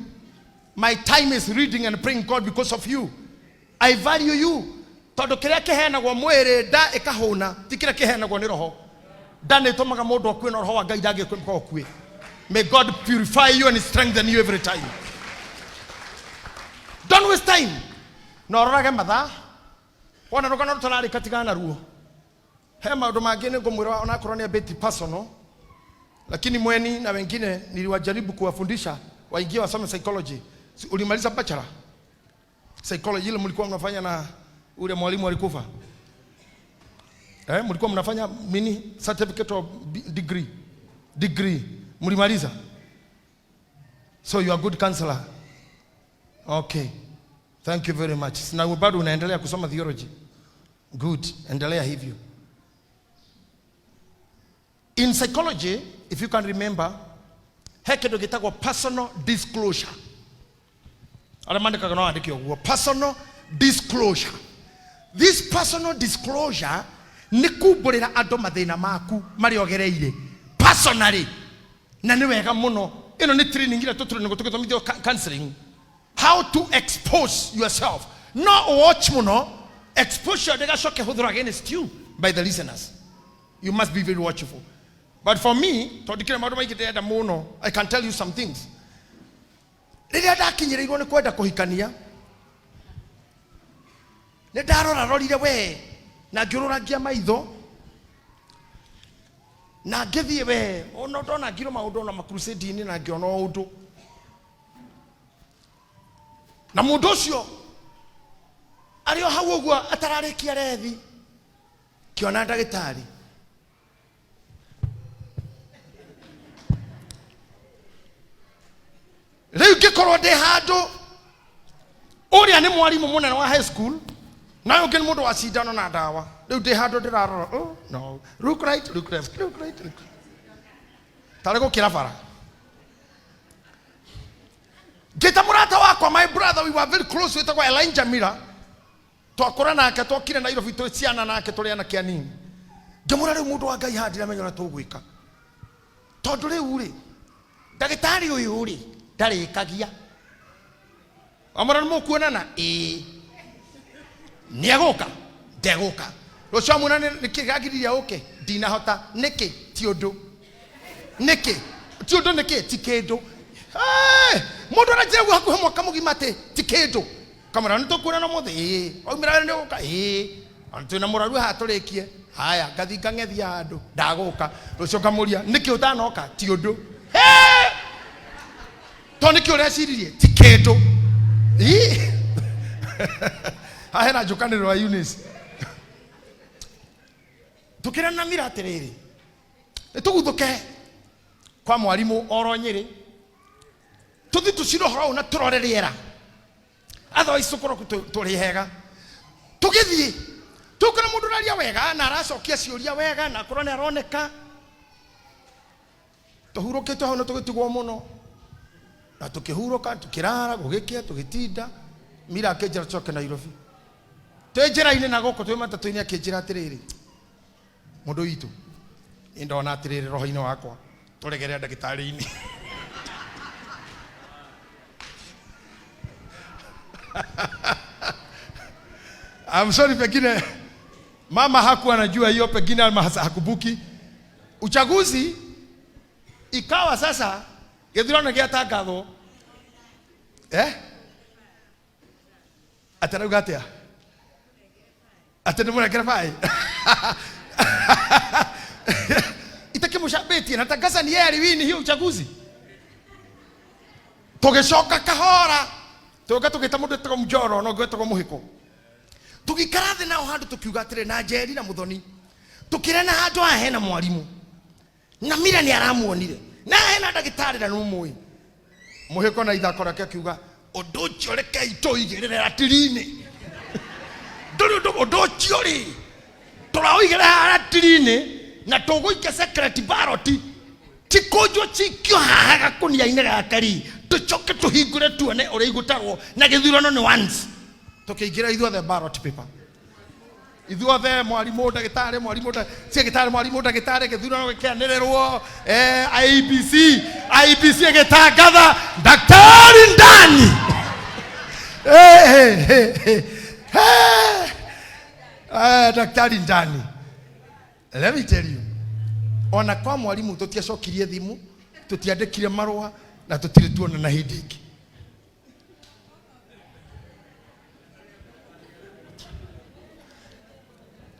My time is reading and praying God because of you. I value you. Tondũ kĩrĩa kĩheanagwo mwĩrĩ nda ĩkahũna ti kĩrĩa kĩheanagwo nĩ roho. Nda nĩ ĩtũmaga mũndũ akue na roho wa Ngai ndangĩkua ũkue. May God purify you and strengthen you every time. Don't waste time. Na ũrorage mathaa. Wona rũgano rũtararĩka tigana naruo. He maũndũ mangĩ nĩ ngũmwĩra onakorwo nĩ a bit personal, lakini mweni na wengine niliwajaribu kuwafundisha waingie wasome psychology. Si ulimaliza bachelor psychology ile mlikuwa mnafanya na ule mwalimu alikufa? Mlikuwa mnafanya nini? Certificate of degree. Degree. Mlimaliza? So you are good counselor. Okay. Thank you very much. Na bado unaendelea kusoma theology. Good. Endelea hivyo. In psychology, if you can remember, he kĩndũ gĩtagwo personal disclosure. Arĩa mandĩkaga no andĩke ũguo. Personal disclosure. This personal disclosure nĩ kumbũrĩra andũ mathĩna maku marĩa ũgereire personally. Na nĩ wega mũno. Ĩno nĩ training ĩrĩa tũtraining tũgĩthomithio counseling. How to expose yourself. No watch mũno, exposure ndĩgacoke hũthĩrwo against you by the listeners. You must be very watchful. But for me, tondũ ndikĩrĩ maũndũ maingĩ ndĩrenda mũno, I can tell you some things. Rĩrĩa ndakinyĩrĩirwo nĩ kwenda kũhikania, nĩ ndarorarorire we na ngĩũrũrangia maitho na ngĩthiĩ we ona ndona ngirwo maũndũ ona makrusade-inĩ na ngĩona ũndũ na mũndũ ũcio arĩ o hau ũguo atararĩkia rethi kĩona ndagĩtarĩ. Rĩu ngĩkorwo ndĩ handũ, ũrĩa nĩ mwarimũ mũnene wa high school na ũyũ ũngĩ nĩ mũndũ wa cindano na ndawa. Rĩu ndĩ handũ ndĩrarora, oh, no, look right, look left, look right, look left. Tarĩ gũkĩra bara. Ngĩta mũrata wakwa, my brother, we were very close, wĩtagwo Elijah Miller. Twakũra nake, twokire Nairobi twĩ ciana nake tũrĩ anake anini. Ngĩmwĩra rĩu mũndũ wa Ngai haha ndiramenya ũrĩa tũgwĩka. Tondũ rĩu rĩ, ndagĩtarĩ ũyũ rĩ, ndarĩkagia. Wamwĩra nĩ mũkuonana? Ĩĩ. Nĩegũka? Ndegũka. Rũciũ amuona nĩkĩ gĩakiririe ũke? Ndinahota. Nĩkĩ? Ti ũndũ. Nĩkĩ? Ti ũndũ nĩkĩ? Ti kĩndũ. Hey! Mũndũ aranjĩra ũguo hakuhĩ mwaka mũgima atĩ ti kĩndũ. Kamwĩra nĩ tũkuonana ũmũthĩ? Ĩĩ. Waumĩra wĩra nĩũgũka? Ĩĩ. Ona twĩna mũrwaru haha tũrĩkie. Haya, ngathiĩ ngang'ethia handũ. Ndagũka. Rũciũ ngamũria, nĩkĩ ũtanoka? Ti ũndũ. Hey! To nĩkĩ ũreciririe? Ti kĩndũ. Ii. Haha hena njũkanĩrĩro ya Eunice. Tũkĩrana mira atĩrĩrĩ. Nĩ tũguthũke kwa mwarimũ oro Nyĩrĩ, tũthi tũcire ũhoro ũyũ na tũrore rĩera, otherwise tũkorwo tũrĩ hega. Tũgĩthiĩ tũkora mũndũ ũraria wega na aracokia ciũria wega na akorwo nĩ aroneka. Tũhurũkĩte hau na tũgĩtigwo mũno na tũkĩhurũka, tũkĩrara, gũgĩkĩa, tũgĩtinda. Mira akĩnjĩra tũcoke Nairobi. Twĩ njĩra-inĩ na gũkũ twĩ matatũ-inĩ akĩnjĩra atĩrĩrĩ, mũndũ witũ, nĩ ndona atĩrĩrĩ roho-inĩ wakwa tũregere ndagĩtarĩ-inĩ. I'm sorry, pengine mama hakuwa anajua hiyo, pengine ama hakumbuki. Uchaguzi ikawa sasa gĩthurano gĩatangathwo, eh? Atĩ arauga atĩa? Atĩ nĩ mũrengere bai itakĩmũcambĩtie na tangaza ni yeye aliwini hiyo uchaguzi. Tũgĩcoka kahora tũgĩũka tũgĩta mũndũ wĩtagwo Mjoro na ũngĩ wĩtagwo Mũhĩko, tũgĩikara thĩ nao handũ tũkiuga atĩrĩ, na Njeri na Mũthoni, tũkĩrena handũ haha hena mwarimũ na Mira nĩ aramuonire na hena ndagĩtarĩ na nĩmũĩ Mũhĩko na ithako rĩake akiuga ũndũ ũcio rekei tũigĩrĩre ratiri-inĩ, ndũrĩ ũndũ, ũndũ ũcio rĩ tũraũigĩrĩra haha ratiri-inĩ na tũgũikia secret ballot, cikũnjwo cikio haha gakũnia-inĩ gaka rĩ, tũcoke tũhingũre tuone ũrĩa igũtarwo, na gĩthurano nĩ once. Tũkĩingĩra ithuothe ballot paper, ithuothe, mwarimũ, ndagĩtarĩ, mwarimũ, ciagĩtarĩ, mwarimũ, ndagĩtarĩ. Gĩthurano gĩkĩanĩrĩrwo, IEBC, IEBC ĩgĩtangatha daktari ndani. Eh, eh, eh, eh. Daktari ndani. Let me tell you, ona kwa mwarimu tũtiacokirie thimũ, tũtiandĩkire marũa na tũtirĩ tuonana hĩndĩ ĩngĩ.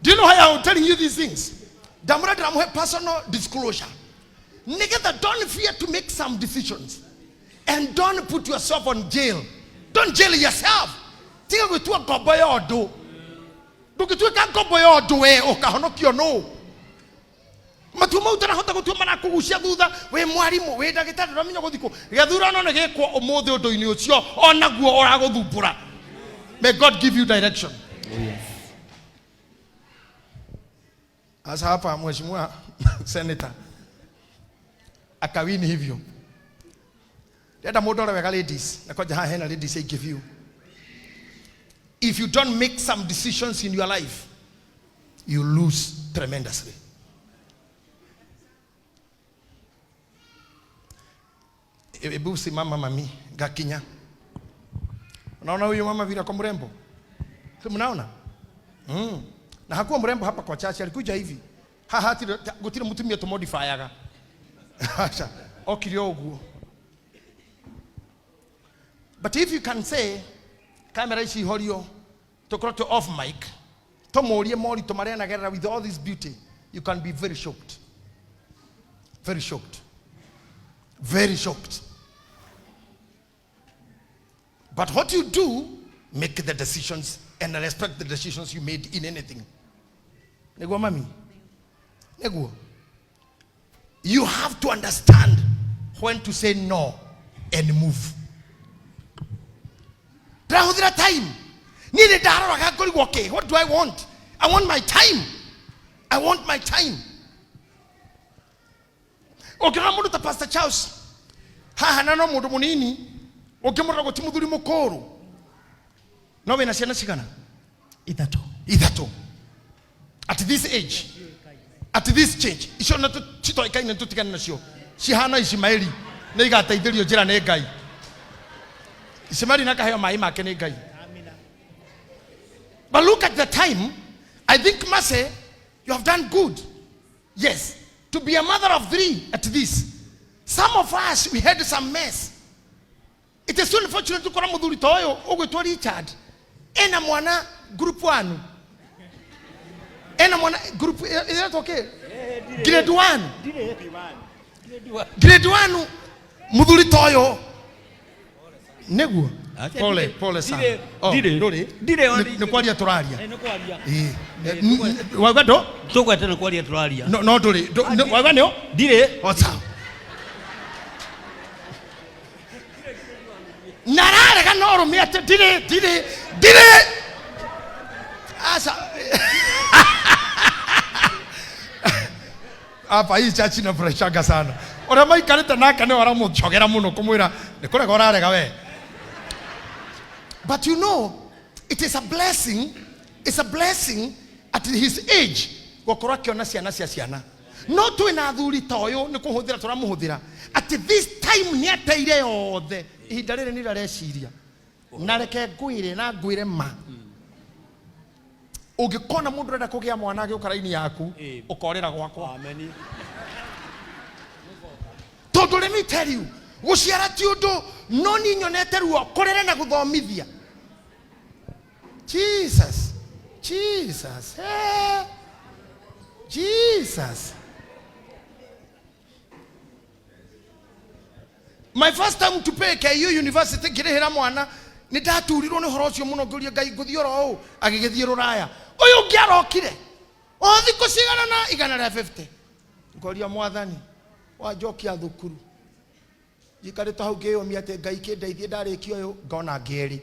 Do you know why I'm telling you these things? Ndamũra ndĩramũhe personal disclosure. Nĩgetha don't fear to make some decisions. And don't put yourself on jail. Don't jail yourself. Tiga gwĩtua ngombo ya ũndũ. Ndũngĩtuĩka ngombo ya ũndũ we ũkahonokio nũ. Matua mau ũtarahota gũtua marakũgucia thutha, wĩ mwarimũ, wĩ ndagĩtarĩ, ũramenya gũthiĩ kũ. Gĩthurano nĩ gĩkwo ũmũthĩ ũndũ-inĩ ũcio onaguo ũragũthumbũra. May God give you direction. Oh, yes. Sasa hapa mheshimiwa senator akawini hivyo. Ndĩrenda mũndũ ore wega ladies, na kwanja haha hena ladies aingĩ biũ. If you don't make some decisions in your life, you lose tremendously. Hebu simama mami, gakinya. Unaona huyu mama vile ako mrembo? Si mnaona? Na hakuwa mrembo hapa kwa church, alikuja hivi. Haha gutire mutumia tumodifyaga. Acha, okire ũguo. But if you can say, kamera ici ihorio, tukorwo tu off mic, tũmũrie moritũ marĩa anagerera with all this beauty, you can be very shocked. Very shocked. Very shocked. But what you do, make the decisions and respect the decisions you made in anything. Nĩguo mami? Nĩguo. You have to understand when to say no and move. Ndĩrahũthĩra time. Niĩ nĩ ndaroraga ngorigwo, okay, what do I want? I want my time. I want my time. Ũngĩrora mũndũ ta Pastor Charles haha na no mũndũ mũnini, ũngĩmũrora gũti mũthuri mũkũrũ, no wĩna ciana cigana? Ithatũ. Ithatũ at this age, at this change. Icio na citoĩkaine, tũtigane nacio, cihana Ishimaeli, nĩ igateithĩrio njĩra nĩ Ngai. Ishimaeli nakaheo maĩ make nĩ Ngai. But look at the time. I think, Mercy, you have done good. Yes, to be a mother of three at this. Some of us, we had some mess. It is so unfortunate gũkora mũthuri ta ũyũ ũgwĩtwo Richard ena mwana group 1, ena mwana group ĩretwo kĩ, grade 1, grade 1. Mũthuri ta ũyũ nĩguo. Acha Pole, ndirĩ- pole sana. ndirĩ- Oh, ndirĩ. ndũrĩ? Ndirĩ o Nĩ kwaria tũraria. Nĩ kwaria. Ĩĩ. Wauga ndũ? Tũgwete nĩ kwaria tũraria. No no ndũrĩ. Wauga nĩ ũ? Ndirĩ. O sawa. Na ararega no rũme atĩ ndirĩ, ndirĩ, ndirĩ. Aca. Hapa hii church inafurahishaga sana. Ũrĩa maikarĩte nake nĩwe aramũcogera mũno kũmwĩra nĩ kũrega ũrarega we. But you know, it is a blessing, it's a blessing at his age gũkorwo akĩona ciana cia ciana. No twĩna athuri ta ũyũ nĩ kũhũthĩra tũramũhũthĩra atĩ this time nĩ ateire yothe ihinda rĩrĩ nĩ rareciria na reke ngwĩre na ngwĩre ma ũngĩkona mũndũ ũrenda kũgĩa mwana agĩũka raini yaku ũkorĩra gwakwa. Amen. Tondũ let me tell you, gũciara ti ũndũ no niĩ nyonete ruo kũrere na gũthomithia. Jesus, Jesus, hey. Jesus. My first time to pay KU University ngĩrĩhĩra mwana nĩ ndaturirwo nĩ ũhoro ũcio mũno ngĩũria Ngai ngũthiĩ oro ũũ agĩgĩthiĩ rũraya ũyũ ũngĩ arokire o thikũ cigana na igana rĩa 50 ngoria mwathani wanjokia thukuru njikarĩte hau ngĩyũmia atĩ Ngai kĩndeithie ndarĩkia ũyũ ngona ngĩerĩ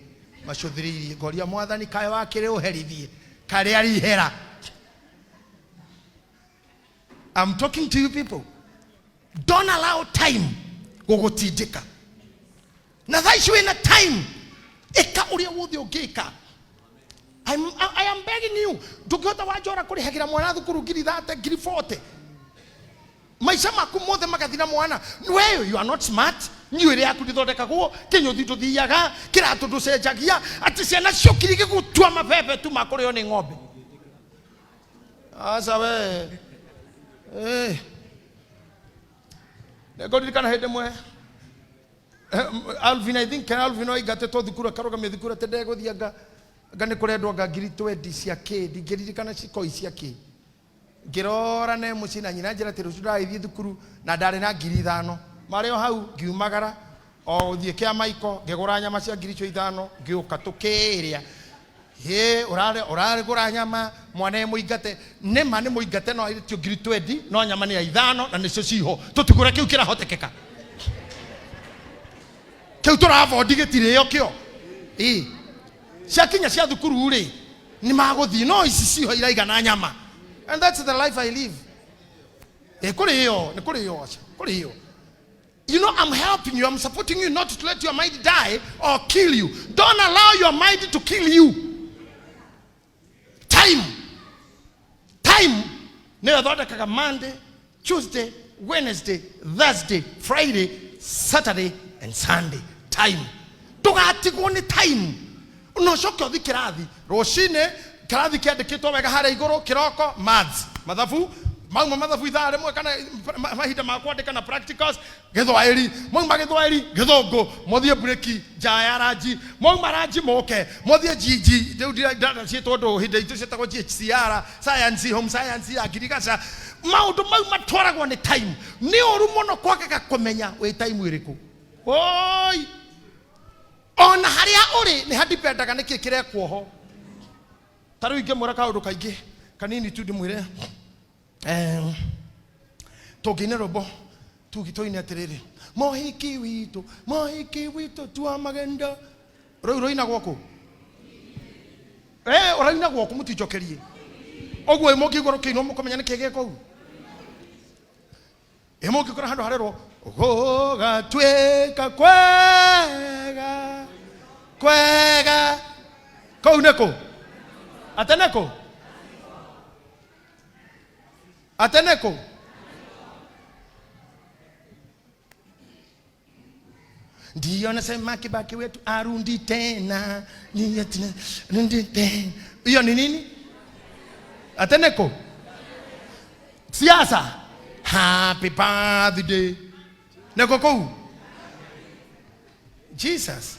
macũthĩrĩirie ngoria mwathani kaĩ wakĩrĩ ũherithie karĩa rihera. I'm talking to you people. Don't allow time gũgũtindĩka. Na thaa ici wĩna time ĩka ũrĩa wothe ũngĩka. I am begging you. Ndũngĩhota wanjora kũrĩhagĩra mwana thukuru ngiri 30, ngiri 40. Maica maku mothe magathi na mwana. We, you are not smart. Njuĩrĩ yaku ndĩthondekagwo, kĩnyũthi ndũthiaga, kĩratũ ndũcenjagia, atĩ ciana ciokire igĩgũtua mabebe tu makũrĩo nĩ ng'ombe. Aca we. Nĩngũririkana hĩndĩ ĩmwe, Alvin, I think Alvin aingatĩtwo thukuru akarũgamio thukuru atĩ ndegũthiĩ anga nĩ kũrendwo anga ngiri 20 cia kĩ, ndingĩririkana cikoi cia kĩ. Ngĩrora ne mũciĩ na nyina njĩra atĩ rũciũ ndagĩthiĩ thukuru na ndarĩ na ngiri ithano. Marĩ o hau ngiumagara o gũthiĩ kĩa Maiko ngĩgũra nyama cia ngiri icio ithano ngĩũka tũkĩrĩa. Hĩ, ũragũra nyama mwana e mũingate. Nĩ ma nĩ mũingate no aitio ngiri 20 no nyama nĩ ya ithano na nĩcio ciho. Tũtigũre kĩu kĩrahotekeka. Kĩu tũravondi gĩtirĩo kĩo. Ĩ. Ciakinya cia thukuru rĩ, nĩ magũthiĩ no ici ciho iraigana nyama. And that's the life I live. Kũrĩo, nĩ kũrĩo aca, kũrĩo. You know, I'm helping you, I'm supporting you not to let your mind die or kill you. Don't allow your mind to kill you. Time. Time. Nĩyo ĩthondekaga Monday, Tuesday, Wednesday, Thursday, Friday, Saturday and Sunday. Time. Ndũgatigwo nĩ time. No ũcoke ũthiĩ kĩrathi. Rũcinĩ, kĩrathi kĩandĩkĩtwo wega harĩa igũrũ, kĩroko, maths, mathabu, mauma mathabu ithaa rĩmwe kana mahinda ma kwandĩka na practicals, gĩthwaĩri, mauma gĩthwaĩri, gĩthũngũ, mũthiĩ breki, nja ya ranji, mauma ranji moke, mũthiĩ GG, rĩu ciĩtwo ndũ, hĩndĩ itũ ciĩtagwo GHCR, science, home science ya ngirigaca, maũndũ mau matwaragwo nĩ time. Nĩ ũru mũno kwagaga kũmenya wĩ time ĩrĩkũ. Oi! Ona harĩa ũrĩ nĩ hadipendaga nĩkĩ kĩrekwo ho. Ta rĩu ingĩmwĩra kaũndũ kaingĩ kanini tu ndĩmwĩre, tũngĩina rwĩmbo tugi tũine atĩrĩrĩ, mohiki witũ, mohiki witũ tua magendo. Rũu rũinagwo kũ? Ũrainagwo kũ? Mũtinjokerie. Ũguo mũngĩigua rũkĩinwo mũkũmenya nĩkĩ gĩ kũu. Mũngĩkora handũ harerwo gũgatuĩka kwega kwega, kũu nĩ kũ? Ate nĩ kũ? Ate nĩ kũ? Ndiyo nasema Kibaki wetu arundi tena, niyo tena, arundi tena. Hiyo ni nini? Ate nĩ kũ? Siasa. Happy birthday. Nĩ kũ kũu? Jesus.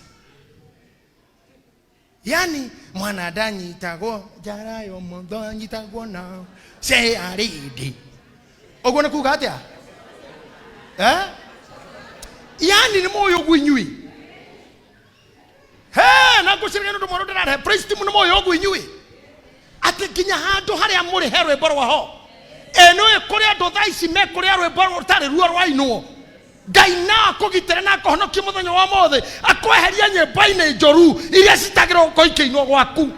Yani mwana ndanyitagwo njarayo mũndũ anyitagwo na CRD. Ũguo nĩ kuga atĩa? Yani nĩ mũĩ ũguo inyuĩ? Na ngwĩciragia nĩ ũndũ mwerũ ndĩrarehe. Praise team nĩ moĩ ũguo inyuĩ atĩ nginya handũ harĩa mũrĩ he rwĩmbo rwaho. Ĩ nĩũĩ kũrĩ andũ thaa ici mekũrĩa rwĩmbo rũtarĩ ruo rwainwo. Ngai no akũgitĩre na akũhonokie mũthenya wa ũmũthĩ, akweherie nyĩmbo-inĩ njũru iria citagĩrĩirwo gũkorwo ikĩinwo gwaku.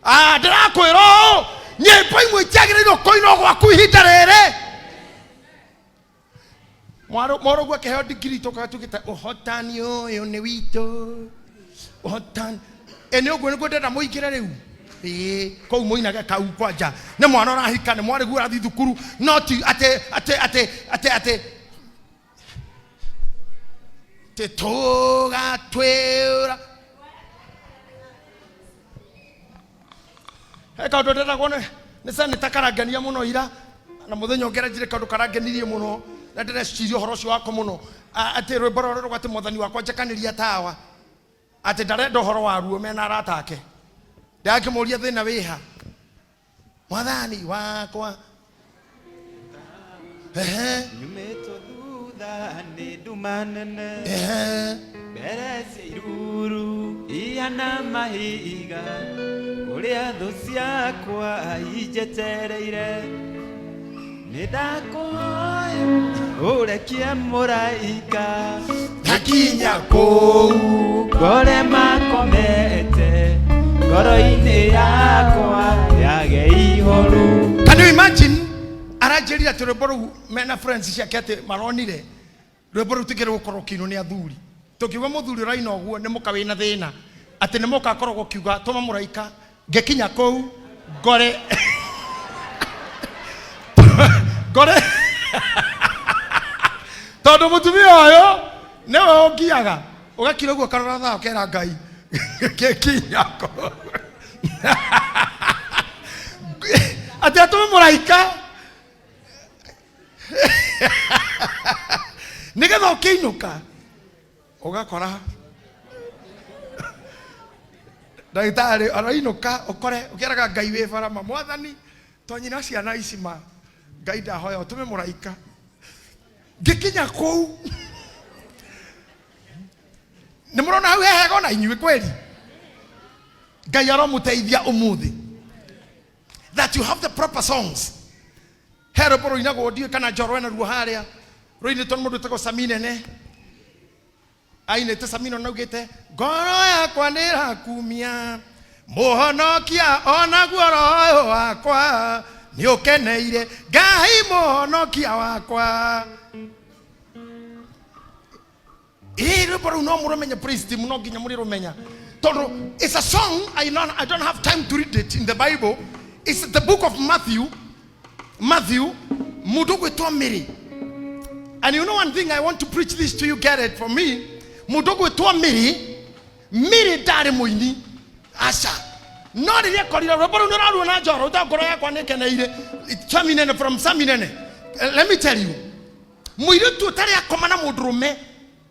Ah, ndĩrakwĩra ũũ, nyĩmbo imwe itiagĩrĩirwo kũinwo gwaku ihinda rĩrĩ. Mwarũguo akĩheo ndigiri tũkaga tugĩte ũhotani ũyũ nĩ witũ, ũhotani. Ĩ nĩ ũguo nĩguo ndĩrenda mũingĩre rĩu. Ĩĩ, kũu mũinage kau kwanja nĩ mwana ũrahika, nĩ mwarĩguo ũrathiĩ thukuru, no ti atĩ atĩ atĩ atĩ atĩ atĩ tũgatwĩra. He kaũndũ ndĩragwo nĩ seneta karangenia mũno ira na mũthenya ũngĩ aranjĩrire kaũndũ karangenirie mũno na ndĩreciria ũhoro ũcio wakwa mũno. Atĩ rwĩmbo rũrĩa rũgwa atĩ mwathani wakwa njakanĩria tawa, atĩ ndarenda ũhoro waruo mena arata ake. Ndakĩmũria thĩna wĩha, mwathani wakwa. Ehe. Nyumĩtwo thutha nĩ nduma nene. Ehe. Mbere cia iruru ihana mahiga, kũrĩa thũ ciakwa injetereire. Nĩ ndakũhoya ũrekie mũraika. Ndakinya kũu ngore makomete, ngoro-inĩ yakwa yage ihoru. Can you imagine? Aranjĩrire atĩ rwĩmbo rũu mena friends ciake atĩ maronire rwĩmbo rũu tigĩrĩ gũkorwo kĩinwo nĩ athuri. Tũkiuga mũthuri ũraina ũguo nĩ mũka wĩna thĩna, atĩ nĩ mũka akoragwo kiuga tũma mũraika ngĩkinya kũu ngore ngore tondũ mũtumia ũyũ nĩwe ũngiaga ũgakira ũguo ũkarora thaa ũkera Ngai ngĩkinya kũu atĩ atũme mũraika nĩgetha ũkĩinũka ũgakora ndagĩtarĩ arainũka ũkore ũkĩraga Ngai wĩ bara ma mwathani tonyina ciana ici ma Ngai ndahoya ũtũme mũraika ngĩkinya kũu. Nĩ mũrona hau hehega ona inyuĩ kweli. Ngai aromũteithia ũmũthĩ that you have the proper songs. He rwĩmbo rũinagwo ndiũĩ kana njoro ena ruo harĩa rũinĩtwo nĩ mũndũ wĩtagwo Saminene. Ainĩte Samino na augĩte ngoro yakwa nĩ ĩrakumia mũhonokia onaguo roho wakwa nĩ ũkeneire Ngai mũhonokia wakwa. Ĩĩ, rwĩmbo rũu no mũrũmenye, praise team, no nginya mũrĩrũmenya tondũ it's a song. I don't have time to read it in the Bible. It's the book of Matthew. Matthew, mũndũ ũgwĩtwo Mary. And you know one thing, I want to preach this to you, get it for me. Mũndũ ũgwĩtwo Mary, Mary ndarĩ mũini aca, no rĩrĩa akorire rwĩmbo rũu nĩũraruona njoro ũta ngoro yakwa nĩkeneire Saminene from Saminene. Let me tell you, mũirĩtu ũtarĩ akoma na mũndũrũme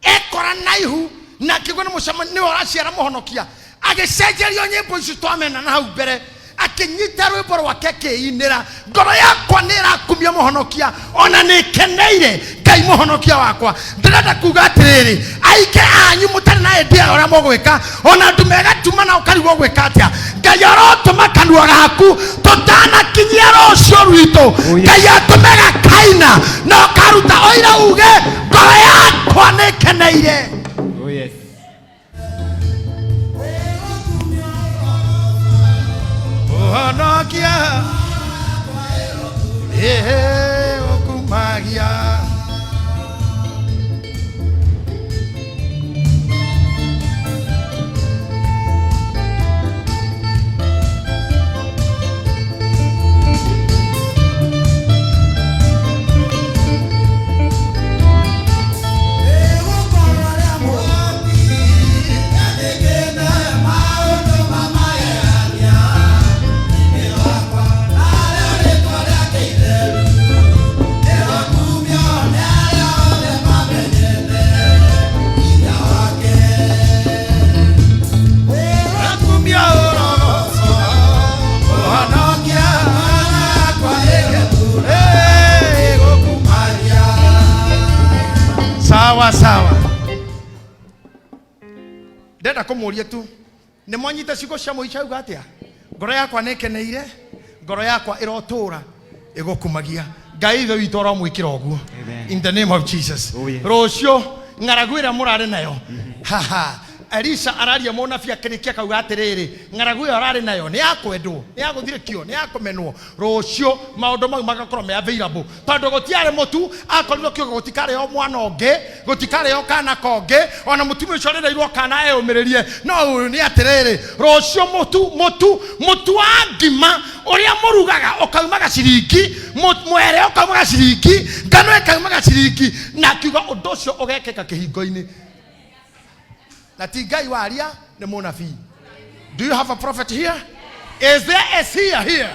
ekora na ihu na akĩgua nĩ mũcemanio nĩwe ũraciara mũhonokia, agĩcenjerio nyĩmbo icio twamena na hau mbere, akĩnyita rwĩmbo rwake akĩinĩra ngoro yakwa nĩ ĩrakumia mũhonokia ona nĩ keneire Ngai mũhonokia wakwa. Ndĩrenda kuga atĩrĩrĩ, aingĩ anyu mũtarĩ na idea ũrĩa mũgwĩka, ona andũ megatuma na ũkarigwo gwĩka atĩa. Ngai arotũma kanua gaku tũtanakinyia rũciũ rwitũ. Ngai atũme gakaina na ũkaruta ũira uge ngoro yakwa nĩ keneire. Oh yes. Ũhonokia ĩhĩ ũkumagia. Akumia ũrogoco, ũhonokia wakwa ĩgũkumagia. Sawa sawa. Ndĩrenda kũmũria tu, nĩ mwanyita ciugo cia mũico auga atĩa? Ngoro yakwa nĩ ĩkeneire, ngoro yakwa ĩrotũra ĩgũkumagia. Ngai Ithe witũ aromwĩkĩra ũguo. Amen. In the name of Jesus. Oh, yes. Rũciũ ng'aragu ĩrĩa mũrarĩ nayo, haha Elisha araria mũnabi akĩrĩkia akauga atĩrĩrĩ, ng'aragu ĩyo ararĩ nayo nĩ ya kwendwo, nĩ ya gũthirĩkio, nĩ ya kũmenwo. Rũciũ maũndũ mau magakorwo me available, tondũ gũtiarĩ mũtu, akorirwo kiuga gũtikarĩo mwana ũngĩ, gũtikarĩo kana kongĩ, ona mũtumia ũcio ũrĩrĩirwo kana eyũmĩrĩrie. No ũyũ nĩ atĩrĩrĩ, rũciũ mũtu mũtu mũtu wa ngima ũrĩa mũrugaga ũkaumaga ciringi, mwere ũkaumaga ciringi, ngano ĩkaumaga ciringi, na akiuga ũndũ ũcio ũgekĩka kĩhingo-inĩ. Na ti Ngai waria, nĩ mũnabii. Do you have a prophet here? Is there a seer here?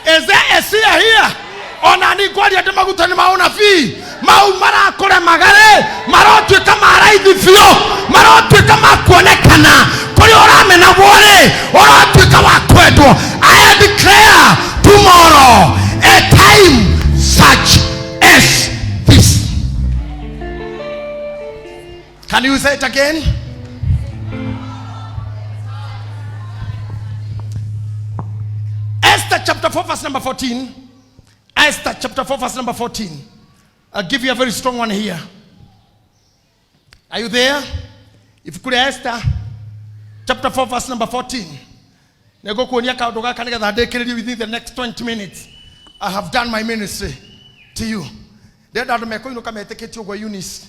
Is there a seer here? Ona ni ngwaria ndĩ maguta nĩ ma ũnabii mau marakũremaga rĩ, marotuĩka ma raithi biũ, marotuĩka ma kuonekana kũrĩa ũramenagwo rĩ, ũrotuĩka wa kwendwo. I declare tomorrow a time such as this. Can you say it again? Esther chapter 4 verse number 14. Esther chapter 4 verse number 14. I'll give you a very strong one here. Are you there? Ibuku rĩa Esther chapter 4 verse number 14. Nĩngũkuonia kaũndũ gaka nĩgetha ndĩkĩrĩrie within the next 20 minutes. I have done my ministry to you. Ndĩrenda andũ mekũinũka metĩkĩtie ũguo, Eunice,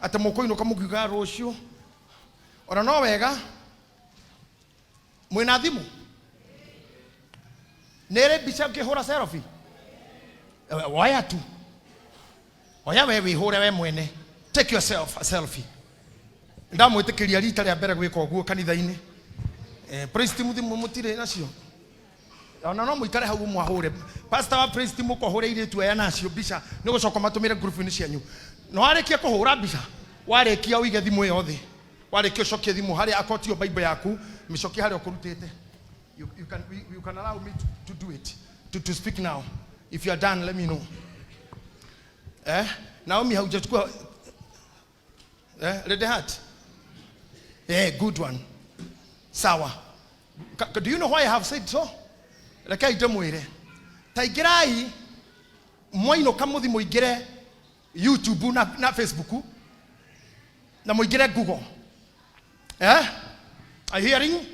atĩ mũkũinũka mũkiuga rũciũ ona no wega mwĩna thimũ nĩ ĩrĩ mbica ũngĩhũra selfie. Woya tu, oya we wĩhũre we mwene, take yourself a selfie. Ndamwĩtĩkĩria rita rĩa mbere gwĩka ũguo kanitha-inĩ. Praise team, thimũ mũtirĩ nacio? Ona no mũikare hau mwahũre. Pastor wa praise team, ũkahũre airĩtu aya nacio mbica, nĩ ũgũcoka matũmĩre group-inĩ cianyu. Na warĩkia kũhũra mbica, warĩkia ũige thimũ ĩyo thĩ, warĩkia ũcokie thimũ harĩa akotio Bible yaku, mĩcokie harĩa ũkũrutĩte. You can allow me to do it, to speak now. If you are done, let me know. Naomi, haujachukua? Lady Heart, good one. Sawa. Do you know why I have said so? Rekei ndĩmwĩre. Ta ingĩrai mwainũka, mũthi mũingĩre YouTube na Facebook na mũingĩre Google. Are you hearing?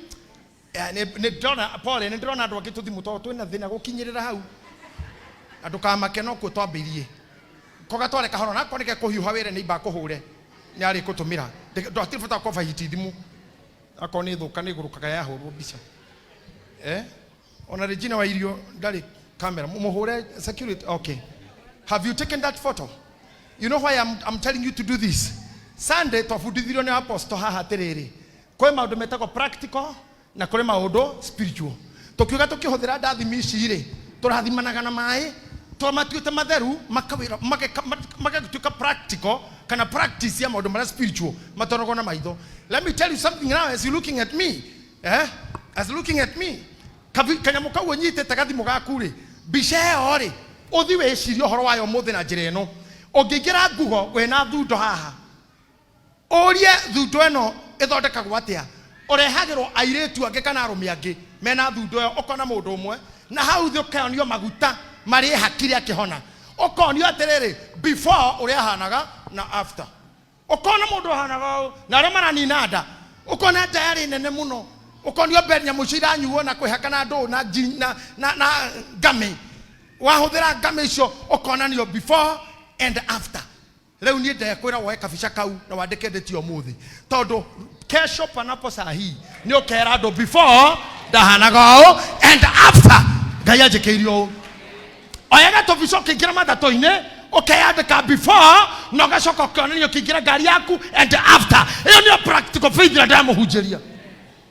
Nĩ ndĩrona, pole, nĩ ndĩrona andũ angĩ tũthimũ tondũ twĩna thĩna gũkinyĩrĩra hau, na ndũkamake, no kuo twambĩirie kogatware kahora, nakorwo nĩ kũhiũha wĩre nĩ imba kũhũre nĩ arĩ kũtũmĩra. Hatirĩ bata wa kwamba hiti thimũ, akorwo nĩ thũka nĩ ĩgũrũkaga yahũrwo mbica. Ona Regina wa irio ndarĩ camera mũhũre security. Okay, have you taken that photo? You know why I'm telling you to do this? Sunday twabundithirio nĩ apostle haha atĩrĩrĩ, kwĩ maũndũ metagwo practical na kũrĩ maũndũ spiritual. Tũkiuga tũkĩhũthĩra ndathimi ici rĩ, tũrathimanaga na maĩ twamatuĩte matheru, makawĩra magatuĩka practical kana practice ya maũndũ marĩa spiritual matonagwo na maitho. Let me tell you something now as you looking at me, as looking at me, kanyamũ kau ũnyitĩte, gathimũ gaku rĩ, mbica ĩyo rĩ, ũthi wĩcirie ũhoro wayo ũmũthĩ na njĩra ĩno. Ũngĩingĩra Google wĩna thundo haha, ũrie thundo ĩno ĩthondekagwo atĩa, ũrehagĩrwo airĩtu angĩ kana arũme angĩ mena thundo ĩyo. Ũkona mũndũ ũmwe na hau thĩ, ũkonio maguta marĩa ehakire akĩhona, ũkonio atĩrĩrĩ, before ũrĩa ahanaga na after. Ũkona mũndũ ahanaga ũũ, na arĩa maranina nda, ũkona nda yarĩ nene mũno, ũkonio mbere nyamũ icio iranyuo na kwĩhaka na ndũũ na, na ngami, wahũthĩra ngami icio, ũkonanio before and after. Rĩu niĩ ndekwĩra woe kabica kau na wandĩke ndĩti ũmũthĩ, tondũ kesho panapo saa hii nĩ ũkera andũ, before ndahanaga ũũ and after Ngai anjĩkĩire ũũ. Oya gatũbica ũkĩingĩra matatũ-inĩ, ũkeyandĩka before na ũgacoka ũkĩonania ũkĩingĩra ngari yaku and after. Ĩyo nĩyo practical faith ĩrĩa ndamũhunjĩria.